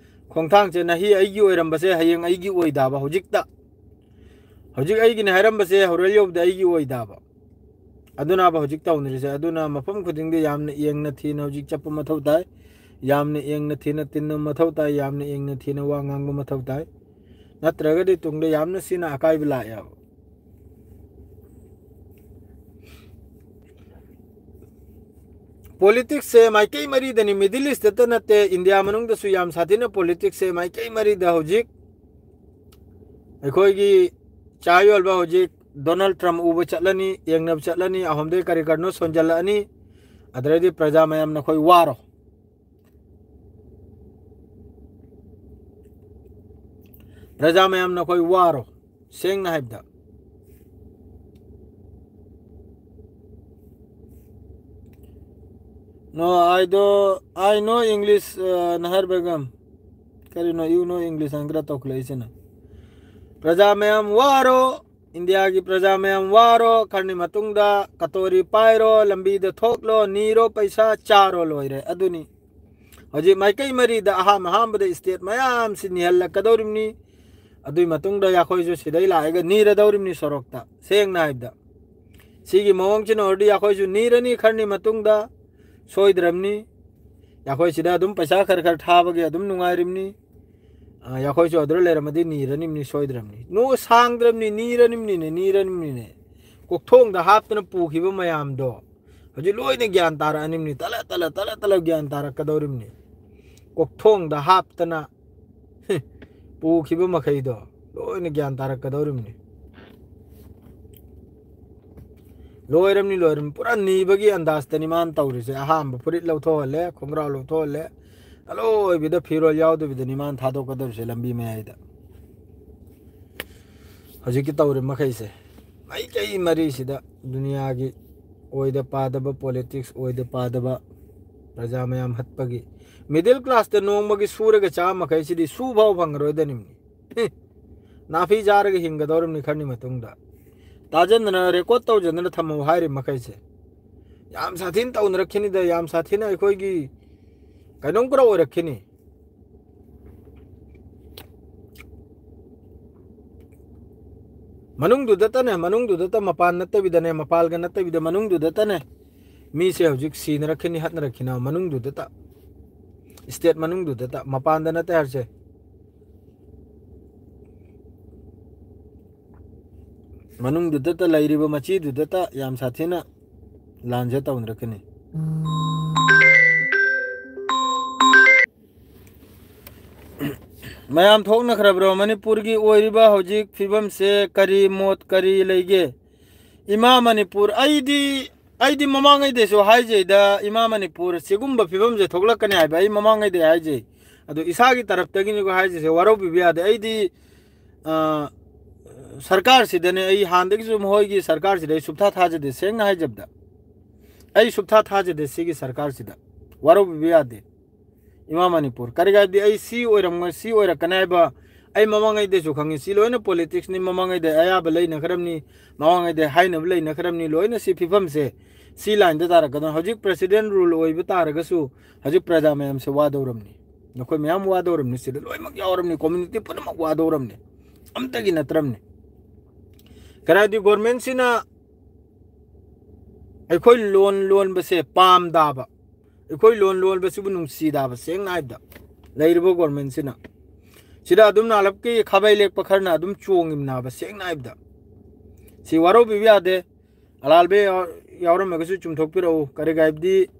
ꯈꯣꯡꯊꯥꯡꯁꯦ ꯅꯍꯤ ꯑꯩꯒꯤ ꯑꯣꯏꯔꯝꯕꯁꯦ ꯍꯌꯦꯡ ꯑꯩꯒꯤ ꯑꯣꯏꯗꯕ, ꯍꯧꯖꯤꯛꯇ, ꯍꯧꯖꯤꯛ ꯑꯩꯒꯤꯅꯦ ꯍꯥꯏꯔꯝꯕꯁꯦ ꯍꯣꯔꯦꯟ ꯌꯧꯕꯗ ꯑꯩꯒꯤ ꯑꯣꯏꯗꯕ꯫ ꯑꯗꯨꯅꯕ ꯍꯧꯖꯤꯛ ꯇꯧꯅꯔꯤꯁꯦ꯫ ꯑꯗꯨꯅ ꯃꯐꯝ ꯈꯨꯗꯤꯡꯗ ꯌꯥꯝꯅ ꯌꯦꯡꯅ ꯊꯤꯅ ꯍꯧꯖꯤꯛ ꯆꯠꯄ ꯃꯊꯧ ꯇꯥꯏ, ꯌꯥꯝꯅ ꯌꯦꯡꯅ ꯊꯤꯅ ꯇꯤꯟꯅꯕ ꯃꯊꯧ ꯇꯥꯏ, ꯌꯥꯝꯅ ꯌꯦꯡꯅ ꯊꯤꯅ ꯋꯥ ꯉꯥꯡꯕ ꯃꯊꯧ ꯇꯥꯏ꯫ ꯅꯠꯇ꯭ꯔꯒꯗꯤ ꯇꯨꯡꯗ ꯌꯥꯝꯅ ꯁꯤꯅ ꯑꯀꯥꯏꯕ ꯂꯥꯛꯑꯦꯕ꯫ ꯄꯣꯂꯤꯇꯤꯛꯁꯁꯦ ꯃꯥꯏꯀꯩ ꯃꯔꯤꯗꯅꯤ, ꯃꯤꯗꯜ ꯏꯁꯇꯇ ꯅꯠꯇꯦ, ꯏꯟꯗꯤꯌꯥ ꯃꯅꯨꯡꯗꯁꯨ ꯌꯥꯝ ꯁꯥꯊꯤꯅ ꯄꯣꯂꯤꯇꯤꯛꯁꯁꯦ ꯃꯥꯏꯀꯩ ꯃꯔꯤꯗ ꯍꯧꯖꯤꯛ ꯑꯩꯈꯣꯏꯒꯤ ꯆꯥ ꯌꯣꯟꯕ ꯍꯧꯖꯤꯛ ꯗꯣꯅꯥꯜꯗ ꯇ꯭ꯔꯝꯞ ꯎꯕ ꯆꯠꯂꯅꯤ, ꯌꯦꯡꯅꯕ ꯆꯠꯂꯅꯤ, ꯑꯍꯨꯝꯗꯩ ꯀꯔꯤ ꯀꯔꯤꯅꯣ ꯁꯣꯟꯖꯜꯂꯛꯑꯅꯤ, ꯑꯗꯨꯗꯩꯗꯤ ꯄ꯭ꯔꯖꯥ ꯃꯌꯥꯝ ꯅꯈꯣꯏ ꯋꯥꯔꯣ, ꯄ꯭ꯔꯖꯥ ꯃꯌꯥꯝ ꯅꯈꯣꯏ ꯋꯥꯔꯣ꯫ ꯁꯦꯡꯅ ꯍꯥꯏꯕꯗ, no, I do, I know English, uh, Nahar Begum. ꯀꯔꯤꯅꯣ, you know English ꯍꯥꯏꯅ ꯈꯔ ꯇꯧꯈꯠꯂꯛꯏꯁꯤꯅ? ꯄ꯭ꯔꯖꯥ ꯃꯌꯥꯝ ꯋꯥꯔꯣ, ꯏꯟꯗꯤꯌꯥꯒꯤ ꯄ꯭ꯔꯖꯥ ꯃꯌꯥꯝ ꯋꯥꯔꯣ, ꯈꯔꯅꯤ ꯃꯇꯨꯡꯗ ꯀꯇꯣꯔꯤ ꯄꯥꯏꯔꯣ, ꯂꯝꯕꯤꯗ ꯊꯣꯛꯂꯣ, ꯅꯤꯔꯣ, ꯄꯩꯁꯥ ꯆꯥꯔꯣ, ꯂꯣꯏꯔꯦ꯫ ꯑꯗꯨꯅꯤ ꯍꯧꯖꯤꯛ ꯃꯥꯏꯀꯩ ꯃꯔꯤꯗ ꯑꯍꯥꯟ ꯑꯍꯥꯟꯕꯗ ꯏꯁꯇꯦꯠ ꯃꯌꯥꯝꯁꯤ ꯅꯤꯍꯜꯂꯛꯀꯗꯧꯔꯤꯕꯅꯤ꯫ ꯑꯗꯨꯏ ꯃꯇꯨꯡꯗ ꯑꯩꯈꯣꯏꯁꯨ ꯁꯤꯗꯩ ꯂꯥꯛꯑꯒ ꯅꯤꯔꯗꯧꯔꯤꯕꯅꯤ ꯁꯣꯔꯣꯛꯇ꯫ ꯁꯦꯡꯅ ꯍꯥꯏꯕꯗ, ꯁꯤꯒꯤ ꯃꯑꯣꯡꯁꯤꯅ ꯑꯣꯏꯔꯗꯤ ꯑꯩꯈꯣꯏꯁꯨ ꯅꯤꯔꯅꯤ ꯈꯔꯅꯤ ꯃꯇꯨꯡꯗ ꯁꯣꯏꯗ꯭ꯔꯕꯅꯤ꯫ ꯑꯩꯈꯣꯏ ꯁꯤꯗ ꯑꯗꯨꯝ ꯄꯩꯁꯥ ꯈꯔ ꯈꯔ ꯊꯥꯕꯒꯤ ꯑꯗꯨꯝ ꯅꯨꯡꯉꯥꯏꯔꯤꯕꯅꯤ꯫ ꯑ, ꯑꯩꯈꯣꯏꯁꯨ ꯑꯗꯨꯗ ꯂꯩꯔꯝꯃꯗꯤ ꯅꯤꯔꯅꯤꯕꯅꯤ ꯁꯣꯏꯗ꯭ꯔꯕꯅꯤ꯫ ꯅꯣ, ꯁꯥꯡꯗ꯭ꯔꯕꯅꯤ, ꯅꯤꯔꯅꯤꯕꯅꯤꯅꯦ, ꯅꯤꯔꯅꯤꯕꯅꯤꯅꯦ꯫ ꯀꯣꯛꯊꯣꯡꯗ ꯍꯥꯞꯇꯅ ꯄꯨꯈꯤꯕ ꯃꯌꯥꯝꯗꯣ ꯍꯧꯖꯤꯛ ꯂꯣꯏꯅ ꯒ꯭ꯌꯥꯟ ꯇꯥꯔꯛꯑꯅꯤꯕꯅꯤ꯫ ꯇꯂꯞ ꯇꯂꯞ ꯇꯂꯞ ꯇꯂꯞ ꯒ꯭ꯌꯥꯟ ꯇꯥꯔꯛꯀꯗꯧꯔꯤꯕꯅꯤ꯫ ꯀꯣꯛꯊꯣꯡꯗ ꯍꯥꯞꯇꯅ ꯄꯨꯈꯤꯕ ꯃꯈꯩꯗꯣ ꯂꯣꯏꯅ ꯒ꯭ꯌꯥꯟ ꯇꯥꯔꯛꯀꯗꯧꯔꯤꯕꯅꯤ꯫ ꯂꯣꯏꯔꯝꯅꯤ, ꯂꯣꯏꯔꯝꯅꯤ꯫ ꯄꯨꯔꯥ ꯅꯤꯕꯒꯤ ꯑꯟꯗꯥꯖꯇꯅꯤ ꯃꯥꯅ ꯇꯧꯔꯤꯁꯦ꯫ ꯑꯍꯥꯟꯕ ꯐꯨꯔꯤꯠ ꯂꯧꯊꯣꯛꯍꯜꯂꯦ, ꯈꯣꯡꯒ꯭ꯔꯥꯎ ꯂꯧꯊꯣꯛꯍꯜꯂꯦ, ꯑꯂꯣꯏꯕꯤꯗ ꯐꯤꯔꯣꯜ ꯌꯥꯎꯗꯕꯤꯗꯅꯤ ꯃꯥꯅ ꯊꯥꯗꯣꯛꯀꯗꯧꯔꯤꯁꯦ ꯂꯝꯕꯤ ꯃꯌꯥꯏꯗ꯫ ꯍꯧꯖꯤꯛꯀꯤ ꯇꯧꯔꯤ ꯃꯈꯩꯁꯦ, ꯃꯥꯏꯀꯩ ꯃꯔꯤꯁꯤꯗ ꯗꯨꯅꯤꯌꯥꯒꯤ ꯑꯣꯏꯗ ꯄꯥꯗꯕ ꯄꯣꯂꯤꯇꯤꯛꯁ, ꯑꯣꯏꯗ ꯄꯥꯗꯕ ꯄ꯭ꯔꯖꯥ ꯃꯌꯥꯝ ꯍꯠꯄꯒꯤ, ꯃꯤꯗꯜ ꯀ꯭ꯂꯥꯁꯇ ꯅꯣꯡꯃꯒꯤ ꯁꯨꯔꯒ ꯆꯥ ꯃꯈꯩꯁꯤꯗꯤ ꯁꯨ ꯐꯥꯎ ꯐꯪꯉꯔꯣꯏꯗꯅꯤꯕꯅꯤ꯫ ꯅꯥꯐꯤ ꯆꯥꯔꯒ ꯍꯤꯡꯒꯗꯧꯔꯤꯕꯅꯤ ꯈꯔꯅꯤ ꯃꯇꯨꯡꯗ꯫ ꯇꯥꯖꯟꯗꯅ ꯔꯦꯀꯣꯔꯠ ꯇꯧꯖꯟꯗꯅ ꯊꯝꯍꯧ ꯍꯥꯏꯔꯤ ꯃꯈꯩꯁꯦ꯫ ꯌꯥꯝ ꯁꯥꯊꯤꯅ ꯇꯧꯅꯔꯛꯈꯤꯅꯤꯗ, ꯌꯥꯝ ꯁꯥꯊꯤꯅ ꯑꯩꯈꯣꯏꯒꯤ ꯀꯩꯅꯣꯝ ꯈꯔ ꯑꯣꯏꯔꯛꯈꯤꯅꯤ꯫ ꯃꯅꯨꯡꯗꯨꯗꯇꯅꯦ, ꯃꯅꯨꯡꯗꯨꯗꯇ, ꯃꯄꯥꯟ ꯅꯠꯇꯕꯤꯗꯅꯦ, ꯃꯄꯥꯟꯒ ꯅꯠꯇꯕꯤꯗ ꯃꯅꯨꯡꯗꯨꯗꯇꯅꯦ ꯃꯤꯁꯦ ꯍꯧꯖꯤꯛ ꯁꯤꯅꯔꯛꯈꯤꯅꯤ, ꯍꯠꯅꯔꯛꯈꯤꯅꯤ ꯃꯅꯨꯡꯗꯨꯗꯇ, state ꯃꯅꯨꯡꯗꯨꯗꯇ, ꯃꯄꯥꯟꯗ ꯅꯠꯇꯦ ꯍꯥꯏꯔꯁꯦ, ꯃꯅꯨꯡꯗꯨꯗꯇ ꯂꯩꯔꯤꯕ ꯃꯆꯤꯗꯨꯗꯇ ꯌꯥꯝ ꯁꯥꯊꯤꯅ ꯂꯥꯟꯁꯦ ꯇꯧꯅꯔꯛꯀꯅꯤ꯫ ꯃꯌꯥꯝ ꯊꯣꯛꯅꯈ꯭ꯔꯕ꯭ꯔꯣ? ꯃꯅꯤꯄꯨꯔꯒꯤ ꯑꯣꯏꯔꯤꯕ ꯍꯧꯖꯤꯛ ꯐꯤꯕꯝꯁꯦ ꯀꯔꯤ ꯃꯣꯠ ꯀꯔꯤ ꯂꯩꯒꯦ? ꯏꯃꯥ ꯃꯅꯤꯄꯨꯔ, ꯑꯩꯗꯤ, ꯑꯩꯗꯤ ꯃꯃꯥꯡꯉꯩꯗꯩꯁꯨ ꯍꯥꯏꯖꯩꯗ, ꯏꯃꯥ ꯃꯅꯤꯄꯨꯔ ꯁꯤꯒꯨꯝꯕ ꯐꯤꯕꯝꯁꯦ ꯊꯣꯛꯂꯛꯀꯅꯤ ꯍꯥꯏꯕ ꯑꯩ ꯃꯃꯥꯡꯉꯩꯗꯩ ꯍꯥꯏꯖꯩ꯫ ꯑꯗꯣ ꯏꯁꯥꯒꯤ ꯇꯔꯞꯇꯒꯤꯅꯤꯀꯣ ꯍꯥꯏꯖꯩꯁꯦ, ꯋꯥꯔꯧꯕꯤꯕ ꯌꯥꯗꯦ꯫ ꯑꯩꯗꯤ, ꯑ, ꯁꯔꯀꯥꯔꯁꯤꯗꯅꯦ, ꯑꯩ ꯍꯥꯟꯅꯗꯒꯤꯁꯨ ꯃꯈꯣꯏꯒꯤ ꯁꯔꯀꯥꯔꯁꯤꯗ ꯑꯩ ꯁꯨꯞꯊꯥ ꯊꯥꯖꯗꯦ, ꯁꯦꯡꯅ ꯍꯥꯏꯖꯕꯗ꯫ ꯑꯩ ꯁꯨꯞꯊꯥ ꯊꯥꯖꯗꯦ ꯁꯤꯒꯤ ꯁꯔꯀꯥꯔꯁꯤꯗ, ꯋꯥꯔꯧꯕꯤꯕ ꯌꯥꯗꯦ꯫ ꯏꯃꯥ ꯃꯅꯤꯄꯨꯔ, ꯀꯔꯤꯒꯤꯔꯗꯤ ꯑꯩ ꯁꯤ ꯑꯣꯏꯔꯝꯒ-, ꯁꯤ ꯑꯣꯏꯔꯛꯀꯅꯤ ꯍꯥꯏꯕ ꯑꯩ ꯃꯃꯥꯡꯉꯩꯗꯩꯁꯨ ꯈꯪꯉꯤ꯫ ꯁꯤ ꯂꯣꯏꯅ politicsꯅꯤ, ꯃꯃꯥꯡꯉꯩꯗꯩ ꯑꯌꯥꯕ ꯂꯩꯅꯈ꯭ꯔꯕꯅꯤ, ꯃꯃꯥꯡꯉꯩꯗꯩ ꯍꯥꯏꯅꯕ ꯂꯩꯅꯈ꯭ꯔꯕꯅꯤ, ꯂꯣꯏꯅ ꯁꯤ ꯐꯤꯕꯝꯁꯦ, ꯁꯤ lineꯗ ꯇꯥꯔꯛꯀꯗꯕꯅꯤ꯫ ꯍꯧꯖꯤꯛ president rule ꯑꯣꯏꯕ ꯇꯥꯔꯒꯁꯨ ꯍꯧꯖꯤꯛ ꯄ꯭ꯔꯖꯥ ꯃꯌꯥꯝꯁꯦ ꯋꯥꯗꯧꯔꯝꯅꯤ, ꯅꯈꯣꯏ ꯃꯌꯥꯝ ꯋꯥꯗꯧꯔꯝꯅꯤ, ꯁꯤꯗ ꯂꯣꯏꯅꯃꯛ ꯌꯥꯎꯔꯝꯅꯤ, community ꯄꯨꯝꯅꯃꯛ ꯋꯥꯗꯧꯔꯝꯅꯤ, ꯑꯝꯇꯒꯤ ꯅꯠꯇ꯭ꯔꯝꯅꯤ꯫ ꯀꯔꯤꯒꯤꯔꯗꯤ governmentꯁꯤꯅ ꯑꯩꯈꯣꯏ ꯂꯣꯟ ꯂꯣꯟꯕꯁꯦ ꯄꯥꯝꯗꯕ, ꯑꯩꯈꯣꯏ ꯂꯣꯟ ꯂꯣꯟꯕꯁꯤꯕꯨ ꯅꯨꯡꯁꯤꯗꯕ, ꯁꯦꯡꯅ ꯍꯥꯏꯕꯗ, ꯂꯩꯔꯤꯕ governmentꯁꯤꯅ꯫ ꯁꯤꯗ ꯑꯗꯨꯝ ꯅꯥꯂꯞꯀꯤ ꯈꯥꯕꯩ ꯂꯦꯛꯄ ꯈꯔꯅ ꯑꯗꯨꯝ ꯆꯣꯡꯉꯤꯕꯅꯥꯕ, ꯁꯦꯡꯅ ꯍꯥꯏꯕꯗ꯫ ꯁꯤ ꯋꯥꯔꯧꯕꯤꯕ ꯌꯥꯗꯦ꯫ ꯑꯂꯥꯜꯕꯦ ꯌꯥꯎ-, ꯌꯥꯎꯔꯝꯃꯒꯁꯨ ꯆꯨꯝꯊꯣꯛꯄꯤꯔꯛꯎ꯫ ꯀꯔꯤꯒꯤ ꯍꯥꯏꯕꯗꯤ,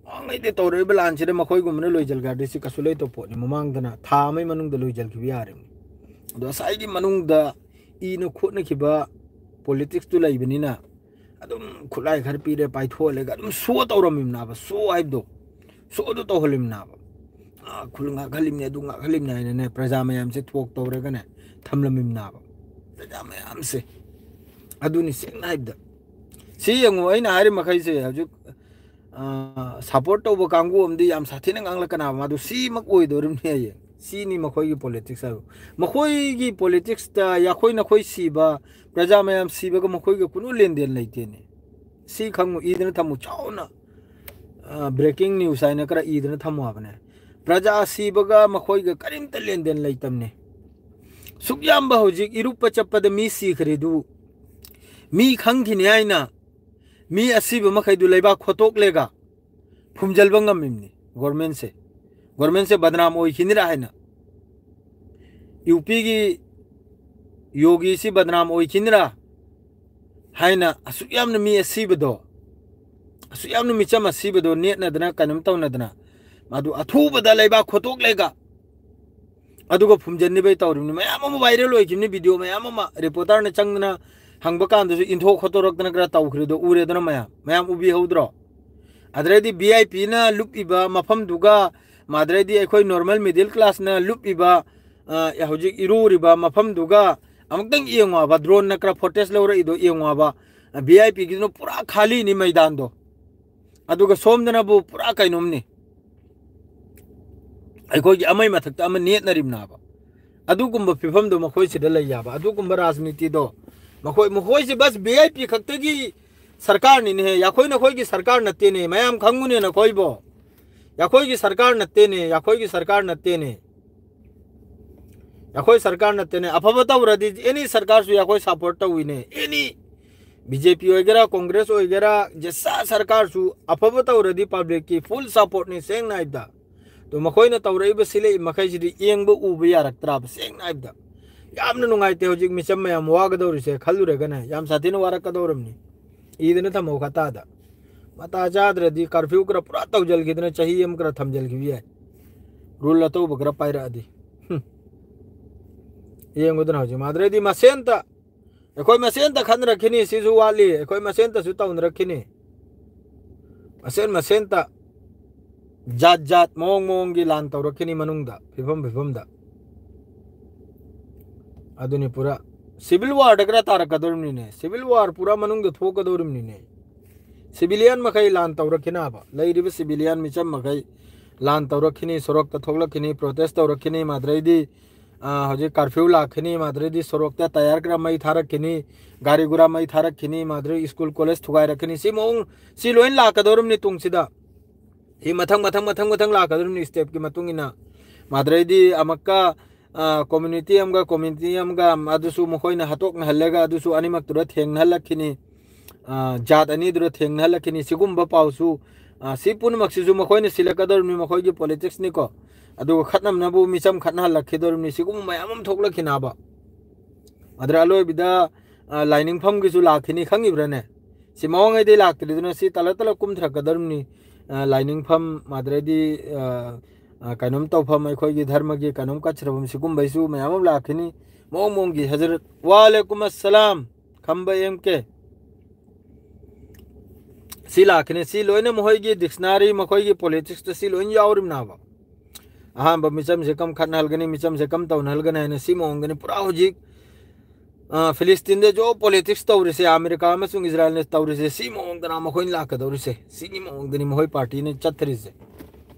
ꯃꯃꯥꯡꯉꯩꯗ ꯇꯧꯔꯛꯏꯕ ꯂꯥꯟꯁꯤꯗ ꯃꯈꯣꯏꯒꯨꯝꯕꯅ ꯂꯣꯏꯁꯤꯟꯈ꯭ꯔꯗꯤ ꯁꯤ ꯀꯩꯁꯨ ꯂꯩꯇꯕ ꯄꯣꯠꯅꯤ꯫ ꯃꯃꯥꯡꯗꯅ ꯊꯥ ꯑꯃꯒꯤ ꯃꯅꯨꯡꯗ ꯂꯣꯏꯁꯤꯟꯈꯤꯕ ꯌꯥꯔꯤꯕꯅꯤ꯫ ꯑꯗꯣ ꯉꯁꯥꯏꯒꯤ ꯃꯅꯨꯡꯗ ꯏꯅ ꯈꯣꯠꯅꯈꯤꯕ politicsꯇꯨ ꯂꯩꯕꯅꯤꯅ ꯑꯗꯨꯝ ꯈꯨꯠꯂꯥꯏ ꯈꯔ ꯄꯤꯔꯦ, ꯄꯥꯏꯊꯣꯛꯍꯜꯂꯒ ꯑꯗꯨꯝ show ꯇꯧꯔꯝꯃꯤꯕꯅꯥꯕ, show ꯍꯥꯏꯕꯗꯣ, showꯗꯣ ꯇꯧꯍꯜꯂꯤꯕꯅꯥꯕ꯫ ꯑꯥ, ꯈꯨꯜ ꯉꯥꯛꯍꯜꯂꯤꯕꯅꯤ, ꯑꯗꯨ ꯉꯥꯛꯍꯜꯂꯤꯕꯅꯤ ꯍꯥꯏꯅꯅꯦ, ꯄ꯭ꯔꯖꯥ ꯃꯌꯥꯝꯁꯦ ꯊꯣꯛ ꯇꯧꯔꯒꯅꯦ ꯊꯝꯂꯝꯃꯤꯕꯅꯥꯕ, ꯄ꯭ꯔꯖꯥ ꯃꯌꯥꯝꯁꯦ꯫ ꯑꯗꯨꯅꯤ ꯁꯦꯡꯅ ꯍꯥꯏꯕꯗ꯫ ꯁꯤ ꯌꯦꯡꯉꯨ, ꯑꯩꯅ ꯍꯥꯏꯔꯤ ꯃꯈꯩꯁꯦ ꯍꯧꯖꯤꯛ, ꯑꯥ, support ꯇꯧꯕ ꯀꯥꯡꯕꯨ ꯑꯃꯗꯤ ꯌꯥꯝ ꯁꯥꯊꯤꯅ ꯉꯥꯡꯂꯛꯀꯅꯥꯕ, ꯃꯥꯗꯨ ꯁꯤꯃꯛ ꯑꯣꯏꯗꯧꯔꯤꯕꯅꯤ ꯍꯌꯦꯡ꯫ ꯁꯤꯅꯤ ꯃꯈꯣꯏꯒꯤ politics ꯍꯥꯏꯕ꯫ ꯃꯈꯣꯏꯒꯤ politicsꯇ ꯌꯥꯈꯣꯏ ꯅꯈꯣꯏ ꯁꯤꯕ, ꯄ꯭ꯔꯖꯥ ꯃꯌꯥꯝ ꯁꯤꯕꯒ ꯃꯈꯣꯏꯒ ꯀꯨꯅꯨ ꯂꯦꯟꯗꯦꯟ ꯂꯩꯇꯦꯅꯦ꯫ ꯁꯤ ꯈꯪꯉꯨ, ꯏꯗꯅ ꯊꯝꯃꯨ, ꯆꯥꯎꯅ, ꯑ, breaking news ꯍꯥꯏꯅ ꯈꯔ ꯏꯗꯅ ꯊꯝꯃꯨ ꯍꯥꯏꯕꯅꯦ꯫ ꯄ꯭ꯔꯖꯥ ꯁꯤꯕꯒ ꯃꯈꯣꯏꯒ ꯀꯔꯤꯝꯇ ꯂꯦꯟꯗꯦꯟ ꯂꯩꯇꯕꯅꯦ꯫ ꯁꯨꯛ ꯌꯥꯝꯕ ꯍꯧꯖꯤꯛ ꯏꯔꯨꯞꯄ ꯆꯠꯄꯗ ꯃꯤ ꯁꯤꯈ꯭ꯔꯤꯗꯨ, ꯃꯤ ꯈꯪꯈꯤꯅꯤ ꯍꯥꯏꯅ ꯃꯤ ꯑꯁꯤꯕ ꯃꯈꯩꯗꯨ ꯂꯩꯕꯥꯛ ꯈꯣꯠꯇꯣꯛꯂꯦꯒ ꯐꯨꯝꯖꯤꯟꯕ ꯉꯝꯃꯤꯕꯅꯤ ꯒꯣꯔꯃꯦꯟꯁꯦ꯫ ꯒꯣꯔꯃꯦꯟꯁꯦ ꯕꯗꯅꯥꯝ ꯑꯣꯏꯈꯤꯅꯤꯔꯥ ꯍꯥꯏꯅ, ꯌꯨ ꯄꯤꯒꯤ ꯌꯣꯒꯤꯁꯤ ꯕꯗꯅꯥꯝ ꯑꯣꯏꯈꯤꯅꯤꯔꯥ ꯍꯥꯏꯅ ꯑꯁꯨꯛ ꯌꯥꯝꯅ ꯃꯤ ꯑꯁꯤꯕꯗꯣ, ꯑꯁꯨꯛ ꯌꯥꯝꯅ ꯃꯤꯆꯝ ꯑꯁꯤꯕꯗꯣ ꯅꯦꯠꯅꯗꯅ ꯀꯩꯅꯣꯝ ꯇꯧꯅꯗꯅ ꯃꯗꯨ ꯑꯊꯨꯕꯗ ꯂꯩꯕꯥꯛ ꯈꯣꯠꯇꯣꯛꯂꯦꯒ ꯑꯗꯨꯒ ꯐꯨꯝꯖꯤꯟꯅꯤꯕꯩ ꯇꯧꯔꯤꯕꯅꯤ꯫ ꯃꯌꯥꯝ ꯑꯃ ꯚꯥꯏꯔꯦꯜ ꯑꯣꯏꯈꯤꯕꯅꯤ, ꯚꯤꯗꯤꯑꯣ ꯃꯌꯥꯝ ꯑꯃ ꯔꯤꯄꯣꯔꯇꯔꯅ ꯆꯪꯗꯅ ꯍꯪꯕ ꯀꯥꯟꯗꯁꯨ ꯏꯟꯊꯣꯛ ꯈꯣꯠꯇꯣꯔꯛꯇꯅ ꯈꯔ ꯇꯧꯈ꯭ꯔꯤꯗꯣ ꯎꯔꯦꯗꯅ ꯃꯌꯥꯝ, ꯃꯌꯥꯝ ꯎꯕꯤꯍꯧꯗ꯭ꯔꯣ? ꯑꯗꯨꯗꯩꯗꯤ ꯚꯤ ꯑꯥꯏ ꯄꯤꯅ ꯂꯨꯞꯄꯤꯕ ꯃꯐꯝꯗꯨꯒ, ꯃꯗꯨꯗꯩꯗꯤ ꯑꯩꯈꯣꯏ ꯅꯣꯔꯃꯦꯜ ꯃꯤꯗꯜ ꯀ꯭ꯂꯥꯁꯅ ꯂꯨꯞꯄꯤꯕ, ꯑ, ꯍꯧꯖꯤꯛ ꯏꯔꯨꯔꯤꯕ ꯃꯐꯝꯗꯨꯒ ꯑꯃꯨꯛꯇꯪ ꯌꯦꯡꯉꯣꯕ, ꯗ꯭ꯔꯣꯟꯅ ꯈꯔ ꯐꯣꯇꯦꯖ ꯂꯧꯔꯛꯏꯗꯣ ꯌꯦꯡꯉꯣꯕ꯫ ꯚꯤ ꯑꯥꯏ ꯄꯤꯒꯤꯗꯨꯅ ꯄꯨꯔꯥ ꯈꯥꯂꯤꯅꯤ ꯃꯩꯗꯥꯟꯗꯣ, ꯑꯗꯨꯒ ꯁꯣꯝꯗꯅꯕꯨ ꯄꯨꯔꯥ ꯀꯩꯅꯣꯝꯅꯤ, ꯑꯩꯈꯣꯏꯒꯤ ꯑꯃꯒꯤ ꯃꯊꯛꯇ ꯑꯃ ꯅꯦꯠꯅꯔꯤꯕꯅꯦꯕ꯫ ꯑꯗꯨꯒꯨꯝꯕ ꯐꯤꯕꯝꯗꯣ ꯃꯈꯣꯏꯁꯤꯗ ꯂꯩ ꯌꯥꯕ, ꯑꯗꯨꯒꯨꯝꯕ ꯔꯥꯖꯅꯤꯇꯤꯗꯣ ꯃꯈꯣꯏ, ꯃꯈꯣꯏꯁꯤ ꯕꯁ ꯚꯤ ꯑꯥꯏ ꯄꯤ ꯈꯛꯇꯒꯤ ꯁꯔꯀꯥꯔꯅꯤꯅꯦꯍꯦ꯫ ꯌꯥꯈꯣꯏ ꯅꯈꯣꯏꯒꯤ ꯁꯔꯀꯥꯔ ꯅꯠꯇꯦꯅꯦ, ꯃꯌꯥꯝ ꯈꯪꯉꯨꯅꯦ ꯅꯈꯣꯏꯕꯣ꯫ ꯌꯥꯈꯣꯏꯒꯤ ꯁꯔꯀꯥꯔ ꯅꯠꯇꯦꯅꯦ, ꯌꯥꯈꯣꯏꯒꯤ ꯁꯔꯀꯥꯔ ꯅꯠꯇꯦꯅꯦ꯫ ꯌꯥꯈꯣꯏ ꯁꯔꯀꯥꯔ ꯅꯠꯇꯦꯅꯦ꯫ ꯑꯐꯕ ꯇꯧꯔꯗꯤ ꯑꯦꯅꯤ ꯁꯔꯀꯥꯔꯁꯨ ꯌꯥꯈꯣꯏ ꯁꯄꯣꯔꯠ ꯇꯧꯏꯅꯦ꯫ ꯑꯦꯅꯤ ꯕꯤ ꯖꯦ ꯄꯤ ꯑꯣꯏꯒꯦꯔꯥ, ꯀꯣꯡꯒ꯭ꯔꯦꯁ ꯑꯣꯏꯒꯦꯔꯥ, ꯖꯦꯁꯥ ꯁꯔꯀꯥꯔꯁꯨ ꯑꯐꯕ ꯇꯧꯔꯗꯤ ꯄꯕ꯭ꯂꯤꯛꯀꯤ ꯐꯨꯜ ꯁꯄꯣꯔꯠꯅꯤ, ꯁꯦꯡꯅ ꯍꯥꯏꯕꯗ꯫ ꯑꯗꯣ ꯃꯈꯣꯏꯅ ꯇꯧꯔꯛꯏꯕ ꯁꯤꯜꯂꯛꯏ ꯃꯈꯩꯁꯤꯗꯤ ꯌꯦꯡꯕ ꯎꯕ ꯌꯥꯔꯛꯇ꯭ꯔꯕ, ꯁꯦꯡꯅ ꯍꯥꯏꯕꯗ꯫ ꯌꯥꯝꯅ ꯅꯨꯡꯉꯥꯏꯇꯦ ꯍꯧꯖꯤꯛ ꯃꯤꯆꯝ ꯃꯌꯥꯝ ꯋꯥꯒꯗꯧꯔꯤꯁꯦ ꯈꯜꯂꯨꯔꯒꯅꯦ, ꯌꯥꯝ ꯁꯥꯊꯤꯅ ꯋꯥꯔꯛꯀꯗꯧꯔꯕꯅꯤ꯫ ꯏꯗꯅ ꯊꯝꯃꯧ ꯈꯇꯥꯗ꯫ ꯃꯇꯥ ꯆꯥꯗ꯭ꯔꯗꯤ ꯀꯔꯐ꯭ꯌꯨ ꯈꯔ ꯄꯨꯔꯥ ꯇꯧꯖꯜꯈꯤꯗꯅ ꯆꯍꯤ ꯑꯃ ꯈꯔ ꯊꯝꯖꯤꯜꯈꯤꯕ ꯌꯥꯏ, ꯔꯨꯜ ꯑꯇꯧꯕ ꯈꯔ ꯄꯥꯏꯔꯛꯑꯗꯤ꯫ ꯍꯨꯝ꯫ ꯌꯦꯡꯉꯨꯗꯅ ꯍꯧꯖꯤꯛ ꯃꯥꯗ꯭ꯔꯦꯗꯤ ꯃꯁꯦꯟꯇ, ꯑꯩꯈꯣꯏ ꯃꯁꯦꯟꯇ ꯈꯟꯅꯔꯛꯈꯤꯅꯤ, ꯁꯤꯁꯨ ꯋꯥꯠꯂꯤ, ꯑꯩꯈꯣꯏ ꯃꯁꯦꯟꯇꯁꯨ ꯇꯧꯅꯔꯛꯈꯤꯅꯤ꯫ ꯃꯁꯦꯟ ꯃꯁꯦꯟꯇ ꯖꯥꯠ ꯖꯥꯠ, ꯃꯑꯣꯡ ꯃꯑꯣꯡꯒꯤ ꯂꯥꯟ ꯇꯧꯔꯛꯈꯤꯅꯤ ꯃꯅꯨꯡꯗ, ꯐꯤꯐꯝ ꯐꯤꯐꯝꯗ꯫ ꯑꯗꯨꯅꯤ ꯄꯨꯔꯥ ꯁꯤꯚꯤꯜ ꯋꯥꯔꯗ ꯈꯔ ꯇꯥꯔꯛꯀꯗꯧꯔꯤꯕꯅꯤꯅꯦ꯫ ꯁꯤꯚꯤꯜ ꯋꯥꯔ ꯄꯨꯔꯥ ꯃꯅꯨꯡꯗ ꯊꯣꯛꯀꯗꯧꯔꯤꯕꯅꯤꯅꯦ꯫ ꯁꯤꯚꯤꯂꯤꯌꯟ ꯃꯈꯩ ꯂꯥꯟ ꯇꯧꯔꯛꯈꯤꯅꯕ, ꯂꯩꯔꯤꯕ ꯁꯤꯚꯤꯂꯤꯌꯟ ꯃꯤꯆꯝ ꯃꯈꯩ ꯂꯥꯟ ꯇꯧꯔꯛꯈꯤꯅꯤ, ꯁꯣꯔꯣꯛꯇ ꯊꯣꯛꯂꯛꯈꯤꯅꯤ, ꯄ꯭ꯔꯣꯇꯦꯁ ꯇꯧꯔꯛꯈꯤꯅꯤ, ꯃꯗꯨꯗꯩꯗꯤ, ꯑ, ꯍꯧꯖꯤꯛ ꯀꯔꯐ꯭ꯌꯨ ꯂꯥꯛꯈꯤꯅꯤ, ꯃꯗꯨꯗꯩꯗꯤ ꯁꯣꯔꯣꯛꯇ ꯇꯌꯥꯔ ꯈꯔ ꯃꯩ ꯊꯥꯔꯛꯈꯤꯅꯤ, ꯒꯥꯔꯤ ꯒꯨꯔꯥ ꯃꯩ ꯊꯥꯔꯛꯈꯤꯅꯤ, ꯃꯗꯨꯗꯩ ꯁ꯭ꯀꯨꯜ ꯀꯣꯂꯦꯖ ꯊꯨꯒꯥꯏꯔꯛꯈꯤꯅꯤ꯫ ꯁꯤ ꯃꯑꯣꯡ, ꯁꯤ ꯂꯣꯏ ꯂꯥꯛꯀꯗꯧꯔꯤꯕꯅꯤ ꯇꯨꯡꯁꯤꯗ꯫ ꯁꯤ ꯃꯊꯪ, ꯃꯊꯪ, ꯃꯊꯪ, ꯃꯊꯪ ꯂꯥꯛꯀꯗꯧꯔꯤꯕꯅꯤ ꯁ꯭ꯇꯦꯞꯀꯤ ꯃꯇꯨꯡ ꯏꯟꯅ꯫ ꯃꯗꯨꯗꯩꯗꯤ ꯑꯃꯨꯛꯀ ꯀꯝꯃ꯭ꯌꯨꯅꯤꯇꯤ ꯑꯃꯒ ꯀꯝꯃ꯭ꯌꯨꯅꯤꯇꯤ ꯑꯃꯒ ꯑꯗꯨꯁꯨ ꯃꯈꯣꯏꯅ ꯍꯥꯠꯇꯣꯛꯅꯍꯜꯂꯒ ꯑꯗꯨꯁꯨ ꯑꯅꯤꯃꯛꯇꯨꯗ ꯊꯦꯡꯅꯍꯜꯂꯛꯈꯤꯅꯤ꯫ ꯖꯥꯠ ꯑꯅꯤꯗꯨꯗ ꯊꯦꯡꯅꯍꯜꯂꯛꯈꯤꯅꯤ꯫ ꯁꯤꯒꯨꯝꯕ ꯄꯥꯎꯁꯨ, ꯁꯤ ꯄꯨꯝꯅꯃꯛꯁꯤꯁꯨ ꯃꯈꯣꯏꯅ ꯁꯤꯜꯂꯛꯀꯗꯧꯔꯤꯕꯅꯤ, ꯃꯈꯣꯏꯒꯤ ꯄꯣꯂꯤꯇꯤꯛꯁꯅꯤꯀꯣ꯫ ꯑꯗꯨꯒ ꯈꯠꯅꯅꯕꯕꯨ ꯃꯤꯆꯝ ꯈꯠꯅꯍꯜꯂꯛꯈꯤꯗꯧꯔꯤꯕꯅꯤ꯫ ꯁꯤꯒꯨꯝꯕ ꯃꯌꯥꯝ ꯑꯃ ꯊꯣꯛꯂꯛꯈꯤꯅꯕ꯫ ꯑꯗꯨꯗ ꯑꯂꯣꯏꯕꯗ ꯂꯥꯏꯅꯤꯡꯐꯝꯒꯤꯁꯨ ꯂꯥꯛꯈꯤꯅꯤ, ꯈꯪꯉꯤꯕ꯭ꯔꯥꯅꯦ? ꯁꯤ ꯃꯑꯣꯡꯉꯩꯗꯩ ꯂꯥꯛꯇ꯭ꯔꯤꯗꯨꯅ ꯁꯤ ꯇꯂ ꯇꯂ ꯀꯨꯝꯊꯔꯛꯀꯗꯧꯔꯤꯕꯅꯤ꯫ ꯂꯥꯏꯅꯤꯡꯐꯝ, ꯑꯗꯨꯗꯩꯗꯤ ꯀꯩꯅꯣꯝ ꯇꯧꯐꯝ, ꯑꯩꯈꯣꯏꯒꯤ ꯙꯔꯃꯒꯤ ꯀꯩꯅꯣꯝ ꯀꯠꯆꯔꯕ ꯁꯤꯒꯨꯝꯕꯩꯁꯨ ꯃꯌꯥꯝ ꯑꯃ ꯂꯥꯛꯈꯤꯅꯤ꯫ ꯃꯑꯣꯡ ꯃꯑꯣꯡꯒꯤ ꯍꯖꯔꯠ꯫ ꯋꯥꯂꯦꯀꯨꯝ ꯑꯁꯂꯥꯝ, ꯈꯝꯕ ꯑꯦꯝ ꯀꯦ꯫ ꯁꯤ ꯂꯥꯛꯈꯤꯅꯤ꯫ ꯁꯤ ꯂꯣꯏꯅ ꯃꯈꯣꯏꯒꯤ ꯗꯤꯛꯁꯅꯥꯔꯤ, ꯃꯈꯣꯏꯒꯤ ꯄꯣꯂꯤꯇꯤꯛꯁꯇ ꯁꯤ ꯂꯣꯏꯅ ꯌꯥꯎꯔꯤꯕꯅꯦꯕ꯫ ꯑꯍꯥꯟꯕ ꯃꯤꯆꯝꯁꯦ ꯀꯝ ꯈꯠꯅꯍꯜꯒꯅꯤ, ꯃꯤꯆꯝꯁꯦ ꯀꯝ ꯇꯧꯅꯍꯜꯒꯅꯤ ꯍꯥꯏꯅ ꯁꯤ ꯃꯑꯣꯡꯗꯅꯤ ꯄꯨꯔꯥ ꯍꯧꯖꯤꯛ, ꯐꯤꯂꯤꯁꯇꯤꯟꯗ ꯖꯣ ꯄꯣꯂꯤꯇꯤꯛꯁ ꯇꯧꯔꯤꯁꯦ, ꯑꯃꯦꯔꯤꯀꯥ ꯑꯃꯁꯨꯡ ꯏꯖꯔꯥꯌꯦꯜꯅ ꯇꯧꯔꯤꯁꯦ, ꯁꯤ ꯃꯑꯣꯡꯗꯅ ꯃꯈꯣꯏꯅ ꯂꯥꯛꯀꯗꯧꯔꯤꯁꯦ꯫ ꯁꯤꯒꯤ ꯃꯑꯣꯡꯗꯅꯤ ꯃꯈꯣꯏ ꯄꯥꯔꯇꯤꯅ ꯆꯠꯊꯔꯤꯁꯦ꯫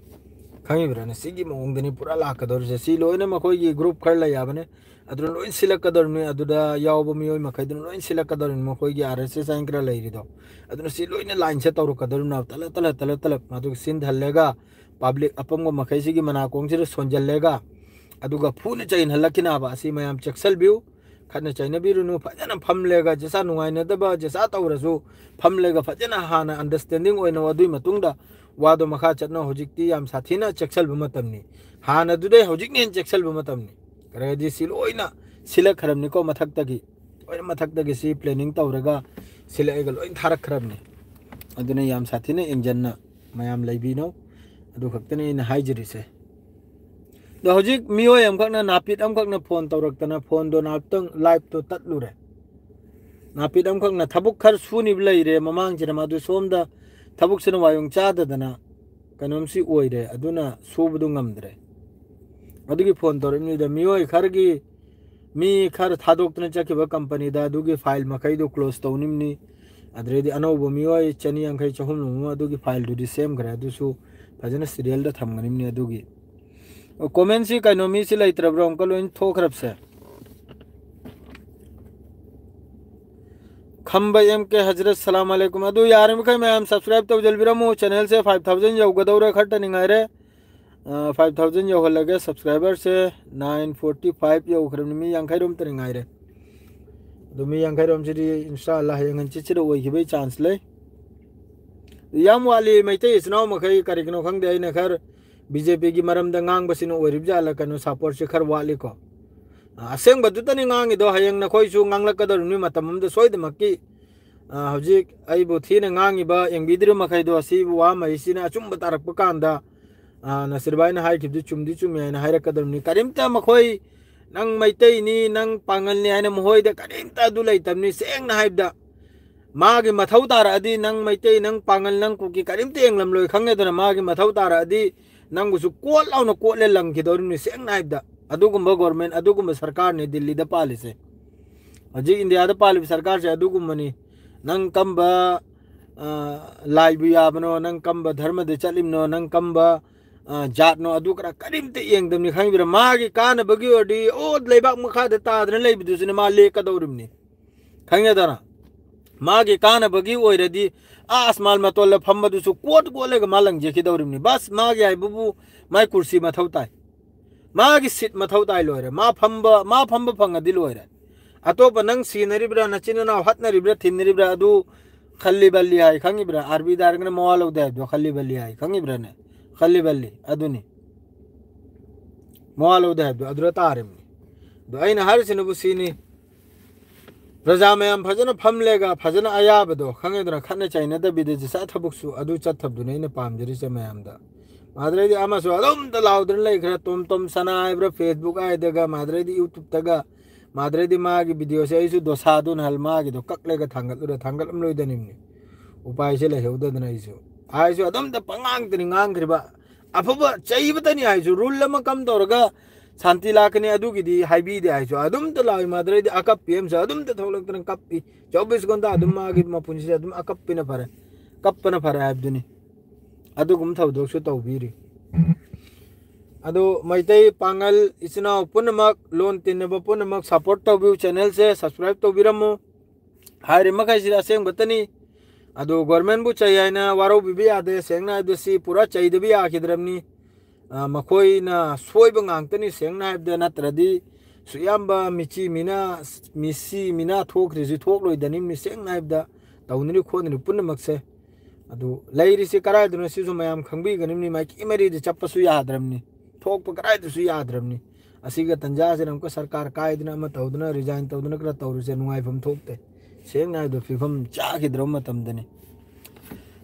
ꯈꯪꯉꯤꯕ꯭ꯔꯥꯅꯦ? ꯁꯤꯒꯤ ꯃꯑꯣꯡꯗꯅꯤ ꯄꯨꯔꯥ ꯂꯥꯛꯀꯗꯧꯔꯤꯁꯦ꯫ ꯁꯤ ꯂꯣꯏꯅ ꯃꯈꯣꯏꯒꯤ ꯒ꯭ꯔꯨꯞ ꯈꯔ ꯂꯩ ꯍꯥꯏꯕꯅꯦ, ꯑꯗꯨꯅ ꯂꯣꯏ ꯁꯤꯜꯂꯛꯀꯗꯧꯔꯤꯕꯅꯤ꯫ ꯑꯗꯨꯗ ꯌꯥꯎꯕ ꯃꯤꯑꯣꯏ ꯃꯈꯩꯗꯨꯅ ꯂꯣꯏ ꯁꯤꯜꯂꯛꯀꯗꯧꯔꯤꯕꯅꯤ, ꯃꯈꯣꯏꯒꯤ ꯑꯥꯔ ꯑꯦꯁ ꯑꯦꯁ ꯍꯥꯏꯅ ꯈꯔ ꯂꯩꯔꯤꯗꯣ꯫ ꯑꯗꯨꯅ ꯁꯤ ꯂꯣꯏꯅ ꯂꯥꯏꯟꯁꯦ ꯇꯧꯔꯛꯀꯗꯧꯔꯤꯕꯅꯦꯕ, ꯇꯂꯞ ꯇꯂꯞ ꯇꯂꯞ ꯇꯂꯞ꯫ ꯑꯗꯨꯒ ꯁꯤꯟꯊꯍꯜꯂꯒ ꯄꯕ꯭ꯂꯤꯛ ꯑꯄꯪꯕ ꯃꯈꯩꯁꯤꯒꯤ ꯃꯅꯥꯀꯣꯡꯁꯤꯗ ꯁꯣꯟꯖꯜꯂꯒ, ꯑꯗꯨꯒ ꯐꯨꯅ ꯆꯩꯅꯍꯜꯂꯛꯈꯤꯅꯕ꯫ ꯑꯁꯤ ꯃꯌꯥꯝ ꯆꯦꯛꯁꯤꯜꯕꯤꯌꯨ꯫ ꯈꯠꯅ ꯆꯩꯅꯕꯤꯔꯨꯅꯨ꯫ ꯐꯖꯅ ꯐꯝꯂꯒ ꯆꯦꯁꯥ ꯅꯨꯡꯉꯥꯏꯅꯗꯕ ꯆꯦꯁꯥ ꯇꯧꯔꯁꯨ, ꯐꯝꯂꯒ ꯐꯖꯅ ꯍꯥꯟꯅ ꯑꯟꯗꯔꯁꯇꯦꯟꯗꯤꯡ ꯑꯣꯏꯅ ꯑꯗꯨꯒꯤ ꯃꯇꯨꯡꯗ ꯋꯥꯗꯣ ꯃꯈꯥ ꯆꯠꯅ꯫ ꯍꯧꯖꯤꯛꯇꯤ ꯌꯥꯝ ꯁꯥꯊꯤꯅ ꯆꯦꯛꯁꯤꯜꯕ ꯃꯇꯝꯅꯤ꯫ ꯍꯥꯟꯅꯗꯨꯗꯩ ꯍꯧꯖꯤꯛꯅ ꯍꯦꯟꯅ ꯆꯦꯛꯁꯤꯜꯕ ꯃꯇꯝꯅꯤ꯫ ꯀꯔꯤꯒꯤꯗꯤ ꯁꯤ ꯂꯣꯏꯅ ꯁꯤꯜꯂꯛꯈ꯭ꯔꯕꯅꯤꯀꯣ ꯃꯊꯛꯇꯒꯤ꯫ ꯂꯣꯏꯅ ꯃꯊꯛꯇꯒꯤ ꯁꯤ ꯄ꯭ꯂꯦꯅꯤꯡ ꯇꯧꯔꯒ ꯁꯤꯜꯂꯛꯑꯒ ꯂꯣꯏꯅ ꯊꯥꯔꯛꯈ꯭ꯔꯕꯅꯤ꯫ ꯑꯗꯨꯅ ꯌꯥꯝ ꯁꯥꯊꯤꯅ ꯏꯟꯖꯟꯅ ꯃꯌꯥꯝ ꯂꯩꯕꯤꯅꯧ꯫ ꯑꯗꯨ ꯈꯛꯇꯅꯤ ꯑꯩꯅ ꯍꯥꯏꯖꯔꯤꯁꯦ꯫ ꯑꯗꯣ ꯍꯧꯖꯤꯛ ꯃꯤꯑꯣꯏ ꯑꯃꯈꯛꯅ, ꯅꯥꯄꯤꯠ ꯑꯃꯈꯛꯅ ꯐꯣꯟ ꯇꯧꯔꯛꯇꯅ ꯐꯣꯟꯗꯣ ꯉꯥꯏꯍꯥꯛꯇꯪ ꯂꯥꯏꯐꯇꯣ ꯇꯠꯂꯨꯔꯦ꯫ ꯅꯥꯄꯤꯠ ꯑꯃꯈꯛꯅ ꯊꯕꯛ ꯈꯔ ꯁꯨꯅꯤꯕ ꯂꯩꯔꯦ ꯃꯃꯥꯡꯁꯤꯗ, ꯃꯗꯨ ꯁꯣꯝꯗ ꯊꯕꯛꯁꯤꯅ ꯋꯥꯌꯣꯡ ꯆꯥꯗꯗꯅ ꯀꯩꯅꯣꯝꯁꯤ ꯑꯣꯏꯔꯦ, ꯑꯗꯨꯅ ꯁꯨꯕꯗꯨ ꯉꯝꯗ꯭ꯔꯦ꯫ ꯑꯗꯨꯒꯤ ꯐꯣꯟ ꯇꯧꯔꯛꯏꯕꯅꯤꯗ, ꯃꯤꯑꯣꯏ ꯈꯔꯒꯤ, ꯃꯤ ꯈꯔ ꯊꯥꯗꯣꯛꯇꯅ ꯆꯠꯈꯤꯕ ꯀꯝꯄꯅꯤꯗ ꯑꯗꯨꯒꯤ ꯐꯥꯏꯜ ꯃꯈꯩꯗꯣ ꯀ꯭ꯂꯣꯖ ꯇꯧꯅꯤꯡꯕꯅꯤ꯫ ꯑꯗꯨꯗꯩꯗꯤ ꯑꯅꯧꯕ ꯃꯤꯑꯣꯏ ꯆꯅꯤ ꯌꯥꯡꯈꯩ, ꯆꯍꯨꯝ ꯑꯃ ꯑꯗꯨꯒꯤ ꯐꯥꯏꯜꯗꯨꯗꯤ ꯁꯦꯝꯈ꯭ꯔꯦ꯫ ꯑꯗꯨꯁꯨ ꯐꯖꯅ ꯁꯤꯔꯤꯌꯦꯜꯗ ꯊꯝꯒꯅꯤꯕꯅꯤ꯫ ꯑꯗꯨꯒꯤ ꯀꯣꯃꯦꯟꯁꯤ ꯀꯩꯅꯣ, ꯃꯤꯁꯤ ꯂꯩꯇ꯭ꯔꯕ꯭ꯔꯣ? ꯑꯃꯨꯛꯀ ꯂꯣꯏ ꯊꯣꯛꯈ꯭ꯔꯕꯁꯦ꯫ ꯈꯝꯕ ꯑꯦꯝ ꯀꯦ ꯍꯖꯔꯠ, ꯁꯂꯥꯝ ꯑꯂꯩꯀꯨꯝ꯫ ꯑꯗꯨ ꯌꯥꯔꯤꯃꯈꯩ ꯃꯌꯥꯝ ꯁꯕꯁꯀ꯭ꯔꯥꯏꯕ ꯇꯧꯖꯤꯜꯕꯤꯔꯝꯃꯨ꯫ ꯆꯦꯅꯦꯜꯁꯦ ꯐꯥꯏꯚ ꯊꯥꯎꯖꯟ ꯌꯧꯒꯗꯧꯔꯦ, ꯈꯔꯇꯅꯤ ꯉꯥꯏꯔꯦ꯫ ꯐꯥꯏꯚ ꯊꯥꯎꯖꯟ ꯌꯧꯍꯜꯂꯒ subscriberꯁꯦ nine forty five ꯌꯧꯈ꯭ꯔꯕꯅꯤ꯫ ꯃꯤ ꯌꯥꯡꯈꯩꯔꯣꯝꯇꯅꯤ ꯉꯥꯏꯔꯦ꯫ ꯑꯗꯨ ꯃꯤ ꯌꯥꯡꯈꯩꯔꯣꯝꯁꯤꯗꯤ ꯏꯟꯁꯥ ꯑꯜꯂꯥ ꯍꯌꯦꯡ ꯍꯪꯆꯤꯠꯁꯤꯗ ꯑꯣꯏꯈꯤꯕꯒꯤ chance ꯂꯩ꯫ ꯌꯥꯝ ꯋꯥꯠꯂꯤ꯫ ꯃꯩꯇꯩ ꯏꯆꯤꯟ ꯏꯅꯥꯎ ꯃꯈꯩ ꯀꯔꯤꯒꯤꯅꯣ ꯈꯪꯗꯦ, ꯑꯩꯅ ꯈꯔ BJPꯒꯤ ꯃꯔꯝꯗ ꯉꯥꯡꯕꯁꯤꯅ ꯑꯣꯏꯔꯤꯕ ꯖꯥꯠꯂ, ꯀꯩꯅꯣ, supportꯁꯦ ꯈꯔ ꯋꯥꯠꯂꯤꯀꯣ꯫ ꯑ, ꯑꯁꯦꯡꯕꯗꯨꯇꯅꯤ ꯉꯥꯡꯉꯤꯗꯣ꯫ ꯍꯌꯦꯡ ꯅꯈꯣꯏꯁꯨ ꯉꯥꯡꯂꯛꯀꯗꯧꯔꯤꯕꯅꯤ ꯃꯇꯝ ꯑꯃꯗ ꯁꯣꯏꯗꯃꯛꯀꯤ꯫ ꯑ, ꯍꯧꯖꯤꯛ ꯑꯩꯕꯨ ꯊꯤꯅ ꯉꯥꯡꯉꯤꯕ, ꯌꯦꯡꯕꯤꯗ꯭ꯔꯤꯕ ꯃꯈꯩꯗꯣ, ꯑꯁꯤꯕꯨ ꯋꯥ ꯃꯩꯁꯤꯅ ꯑꯆꯨꯝꯕ ꯇꯥꯔꯛꯄ ꯀꯥꯟꯗ, ꯑ, ꯅꯁꯤꯔꯕꯥꯏꯅ ꯍꯥꯏꯈꯤꯕꯗꯨ ꯆꯨꯝꯗꯤ ꯆꯨꯝꯃꯤ ꯍꯥꯏꯅ ꯍꯥꯏꯔꯛꯀꯗꯧꯔꯤꯕꯅꯤ꯫ ꯀꯔꯤꯝꯇ ꯃꯈꯣꯏ "ꯅꯪ ꯃꯩꯇꯩꯅꯤ, ꯅꯪ ꯄꯥꯡꯒꯜꯅꯤ" ꯍꯥꯏꯅ ꯃꯈꯣꯏꯗ ꯀꯔꯤꯝꯇ ꯑꯗꯨ ꯂꯩꯇꯕꯅꯤ꯫ ꯁꯦꯡꯅ ꯍꯥꯏꯕꯗ, ꯃꯥꯒꯤ ꯃꯊꯧ ꯇꯥꯔꯛꯑꯗꯤ, ꯅꯪ ꯃꯩꯇꯩ, ꯅꯪ ꯄꯥꯡꯒꯜ, ꯅꯪ ꯀꯨꯀꯤ, ꯀꯔꯤꯝꯇ ꯌꯦꯡꯂꯝꯂꯣꯏ, ꯈꯪꯉꯦꯗꯅ꯫ ꯃꯥꯒꯤ ꯃꯊꯧ ꯇꯥꯔꯛꯑꯗꯤ ꯅꯪꯕꯨꯁꯨ ꯀꯣꯠ ꯂꯥꯎꯅ ꯀꯣꯠꯂꯦ ꯂꯪꯈꯤꯗꯧꯔꯤꯕꯅꯤ꯫ ꯁꯦꯡꯅ ꯍꯥꯏꯕꯗ, ꯑꯗꯨꯒꯨꯝꯕ government, ꯑꯗꯨꯒꯨꯝꯕ ꯁꯔꯀꯥꯔꯅꯦ ꯗꯤꯜꯂꯤꯗ ꯄꯥꯜꯂꯤꯁꯦ꯫ ꯍꯧꯖꯤꯛ ꯏꯟꯗꯤꯌꯥꯗ ꯄꯥꯜꯂꯤꯕ ꯁꯔꯀꯥꯔꯁꯦ ꯑꯗꯨꯒꯨꯝꯕꯅꯤ꯫ ꯅꯪ ꯀꯝꯕ, ꯑ, ꯂꯥꯏꯕꯨ ꯌꯥꯕꯅꯣ, ꯅꯪ ꯀꯝꯕ ꯙꯔꯃꯗ ꯆꯠꯂꯤꯕꯅꯣ, ꯅꯪ ꯀꯝꯕ, ꯑ, ꯖꯥꯠꯅꯣ, ꯑꯗꯨ ꯀꯔꯥ ꯀꯔꯤꯝꯇ ꯌꯦꯡꯗꯕꯅꯤ, ꯈꯪꯕꯤꯔꯥ? ꯃꯥꯒꯤ ꯀꯥꯟꯅꯕꯒꯤ ꯑꯣꯏꯔꯗꯤ, ꯑꯣ, ꯂꯩꯕꯥꯛ ꯃꯈꯥꯗ ꯇꯥꯗꯅ ꯂꯩꯕꯗꯨꯁꯨꯅꯦ ꯃꯥ ꯂꯦꯛꯀꯗꯧꯔꯤꯕꯅꯤ, ꯈꯪꯉꯦꯗꯅ? ꯃꯥꯒꯤ ꯀꯥꯟꯅꯕꯒꯤ ꯑꯣꯏꯔꯗꯤ, ꯑꯥ ꯑꯁꯃꯥꯟ ꯃꯇꯣꯜꯗ ꯐꯝꯕꯗꯨꯁꯨ ꯀꯣꯠ ꯀꯣꯠꯂꯒ ꯃꯥ ꯂꯪꯖꯈꯤꯗꯧꯔꯤꯕꯅꯤ꯫ ꯕꯁ, ꯃꯥꯒꯤ ꯍꯥꯏꯕꯕꯨ ꯃꯥꯏ ꯀꯨꯔꯁꯤ ꯃꯊꯧ ꯇꯥꯏ, ꯃꯥꯒꯤ seat ꯃꯊꯧ ꯇꯥꯏ, ꯂꯣꯏꯔꯦ꯫ ꯃꯥ ꯐꯝꯕ, ꯃꯥ ꯐꯝꯕ ꯐꯪꯉꯗꯤ ꯂꯣꯏꯔꯦ꯫ ꯑꯇꯣꯞꯄ ꯅꯪ ꯁꯤꯅꯔꯤꯕ꯭ꯔꯥ, ꯅꯆꯤꯟ ꯅꯅꯥꯎ ꯍꯠꯅꯔꯤꯕ꯭ꯔꯥ, ꯊꯤꯟꯅꯔꯤꯕ꯭ꯔꯥ, ꯑꯗꯨ ꯈꯜꯂꯤ ꯕꯜꯂꯤ ꯍꯥꯏ, ꯈꯪꯉꯤꯕ꯭ꯔꯥ? RBꯗ ꯍꯥꯏꯔꯒꯅ ꯃꯋꯥ ꯂꯧꯗꯦ ꯍꯥꯏꯕꯗꯣ ꯈꯜꯂꯤ ꯕꯜꯂꯤ ꯍꯥꯏ, ꯈꯪꯉꯤꯕ꯭ꯔꯥꯅꯦ? ꯈꯜꯂꯤ ꯕꯜꯂꯤ, ꯑꯗꯨꯅꯤ꯫ ꯃꯋꯥ ꯂꯧꯗꯦ ꯍꯥꯏꯕꯗꯣ ꯑꯗꯨꯗ ꯇꯥꯔꯤꯕꯅꯤ꯫ ꯑꯗꯣ ꯑꯩꯅ ꯍꯥꯏꯔꯤꯁꯤꯅꯕꯨ ꯁꯤꯅꯤ, ꯄ꯭ꯔꯖꯥ ꯃꯌꯥꯝ ꯐꯖꯅ ꯐꯝꯂꯦꯒ, ꯐꯖꯅ ꯑꯌꯥꯕꯗꯣ, ꯈꯪꯉꯦꯗꯅ, ꯈꯠꯅ ꯆꯩꯅꯗꯕꯤꯗ ꯖꯤꯁꯥ ꯊꯕꯛꯁꯨ ꯑꯗꯨ ꯆꯠꯊꯕꯗꯨꯅꯦ ꯑꯩꯅ ꯄꯥꯝꯖꯔꯤꯁꯦ ꯃꯌꯥꯝꯗ꯫ ꯃꯥꯗ꯭ꯔꯩꯗꯤ ꯑꯃꯁꯨ ꯑꯗꯨꯝꯇ ꯂꯥꯎꯗꯅ ꯂꯩꯈ꯭ꯔꯦ, ꯇꯣꯝ ꯇꯣꯝ ꯁꯅꯥ ꯍꯥꯏꯕ꯭ꯔꯥ, Facebook ꯍꯥꯏꯗꯒ, ꯃꯥꯗ꯭ꯔꯩꯗꯤ YouTubeꯇꯒ, ꯃꯥꯗ꯭ꯔꯩꯗꯤ ꯃꯥꯒꯤ videoꯁꯦ ꯑꯩꯁꯨ ꯗꯣꯁꯥꯗꯨꯅ ꯍꯜ ꯃꯥꯒꯤꯗꯣ ꯀꯛꯂꯒ ꯊꯥꯡꯒꯠꯂꯨꯔꯦ, ꯊꯥꯡꯒꯠꯂꯝꯂꯣꯏꯗꯅꯤꯝꯅꯤ꯫ ꯎꯄꯥꯏꯁꯦ ꯂꯩꯍꯧꯗꯗꯅ ꯑꯩꯁꯨ, ꯑꯩꯁꯨ ꯑꯗꯨꯝꯇ ꯄꯉꯥꯡꯇꯅꯤ ꯉꯥꯡꯈ꯭ꯔꯤꯕ꯫ ꯑꯐꯕ ꯆꯩꯕꯇꯅꯤ ꯍꯥꯏꯁꯨ, rule ꯑꯃ ꯀꯝ ꯇꯧꯔꯒ ꯁꯥꯟꯇꯤ ꯂꯥꯛꯀꯅꯤ ꯑꯗꯨꯒꯤꯗꯤ ꯍꯥꯏꯕꯤꯗꯦ ꯍꯥꯏꯁꯨ, ꯑꯗꯨꯝꯇ ꯂꯥꯛꯏ꯫ ꯃꯥꯗ꯭ꯔꯩꯗꯤ ꯑꯀꯞꯄꯤ ꯑꯃꯁꯨ ꯑꯗꯨꯝꯇ ꯊꯣꯛꯂꯛꯇꯅ ꯀꯞꯄꯤ꯫ ꯆꯧꯕꯤꯁ ꯘꯟꯇꯥ ꯑꯗꯨꯝ ꯃꯥꯒꯤ ꯃꯄꯨꯟꯁꯤꯁꯦ ꯑꯗꯨꯝ ꯑꯀꯞꯄꯅ ꯐꯔꯦ, ꯀꯞꯄꯅ ꯐꯔꯦ ꯍꯥꯏꯕꯗꯨꯅꯤ꯫ ꯑꯗꯨꯒꯨꯝꯕ ꯊꯧꯗꯣꯛꯁꯨ ꯇꯧꯕꯤꯔꯤ꯫ ꯑꯗꯨ ꯃꯩꯇꯩ ꯄꯥꯉꯜ ꯏꯆꯤꯟ ꯏꯅꯥꯎ ꯄꯨꯝꯅꯃꯛ, ꯂꯣꯟ ꯇꯤꯟꯅꯕ ꯄꯨꯝꯅꯃꯛ support ꯇꯧꯕꯤꯌꯨ, channelꯁꯦ subscribe ꯇꯧꯕꯤꯔꯝꯃꯨ꯫ ꯍꯥꯏꯔꯤꯕ ꯃꯈꯩꯁꯤꯗꯤ ꯑꯁꯦꯡꯕꯇꯅꯤ꯫ ꯑꯗꯨ governmentꯕꯨ ꯆꯩ ꯍꯥꯏꯅ ꯋꯥꯔꯧꯕꯤꯕ ꯌꯥꯗꯦ꯫ ꯁꯦꯡꯅ ꯍꯥꯏꯕꯗ ꯁꯤ ꯄꯨꯔꯥ ꯆꯩꯗꯕ ꯌꯥꯈꯤꯗ꯭ꯔꯕꯅꯤ꯫ ꯃꯈꯣꯏꯅ ꯁꯣꯏꯕ ꯉꯥꯛꯇꯅꯤ꯫ ꯁꯦꯡꯅ ꯍꯥꯏꯕꯗ, ꯅꯠꯇ꯭ꯔꯗꯤ ꯁꯨꯛꯌꯥꯝꯕ ꯃꯤꯆꯤ ꯃꯤꯅ, ꯃꯤꯁꯤ ꯃꯤꯅ ꯊꯣꯛꯈ꯭ꯔꯤꯁꯤ ꯊꯣꯛꯂꯣꯏꯗꯅꯤꯝꯅꯤ꯫ ꯁꯦꯡꯅ ꯍꯥꯏꯕꯗ, ꯇꯧꯅꯔꯤ ꯈꯣꯠꯅꯔꯤ ꯄꯨꯝꯅꯃꯛꯁꯦ꯫ ꯑꯗꯨ ꯂꯩꯔꯤꯁꯤ ꯀꯗꯥꯏꯗꯅꯣ ꯁꯤꯁꯨ ꯃꯌꯥꯝ ꯈꯪꯕꯤꯒꯅꯤꯝꯅꯤ꯫ ꯃꯥꯏꯀꯩ ꯃꯔꯤꯗ ꯆꯠꯄꯁꯨ ꯌꯥꯗ꯭ꯔꯕꯅꯤ, ꯊꯣꯛꯄ ꯀꯗꯥꯏꯗꯁꯨ ꯌꯥꯗ꯭ꯔꯕꯅꯤ꯫ ꯑꯁꯤꯒ ꯇꯟꯖꯥꯁꯤꯗ ꯑꯃꯨꯛꯀ ꯁꯔꯀꯥꯔ ꯀꯥꯏꯗꯅ ꯑꯃ ꯇꯧꯗꯅ, ꯔꯤꯖꯥꯏꯟ ꯇꯧꯗꯅ ꯈꯔ ꯇꯧꯔꯤꯁꯦ ꯅꯨꯡꯉꯥꯏꯐꯝ ꯊꯣꯛꯇꯦ꯫ ꯁꯦꯡꯅ ꯍꯥꯏꯕꯗ, ꯐꯤꯕꯝ ꯆꯥꯈꯤꯗ꯭ꯔꯕ ꯃꯇꯝꯗꯅꯤ꯫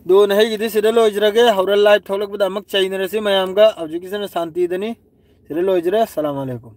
ꯑꯗꯨ ꯅꯍꯩꯒꯤꯗꯤ ꯁꯤꯗ ꯂꯣꯏꯖꯔꯒꯦ꯫ ꯍꯣꯔꯦꯟ ꯂꯥꯏꯚ ꯊꯣꯛꯂꯛꯄꯗ ꯑꯃꯨꯛ ꯆꯩꯅꯔꯁꯤ ꯃꯌꯥꯝꯒ꯫ ꯍꯧꯖꯤꯛꯀꯤꯁꯤꯅ ꯁꯥꯟꯇꯤꯗꯅꯤ꯫ ꯁꯤꯗ ꯂꯣꯏꯖꯔꯦ꯫ ꯑꯁꯂꯥꯃꯨ ꯑꯂꯩꯀꯨꯝ꯫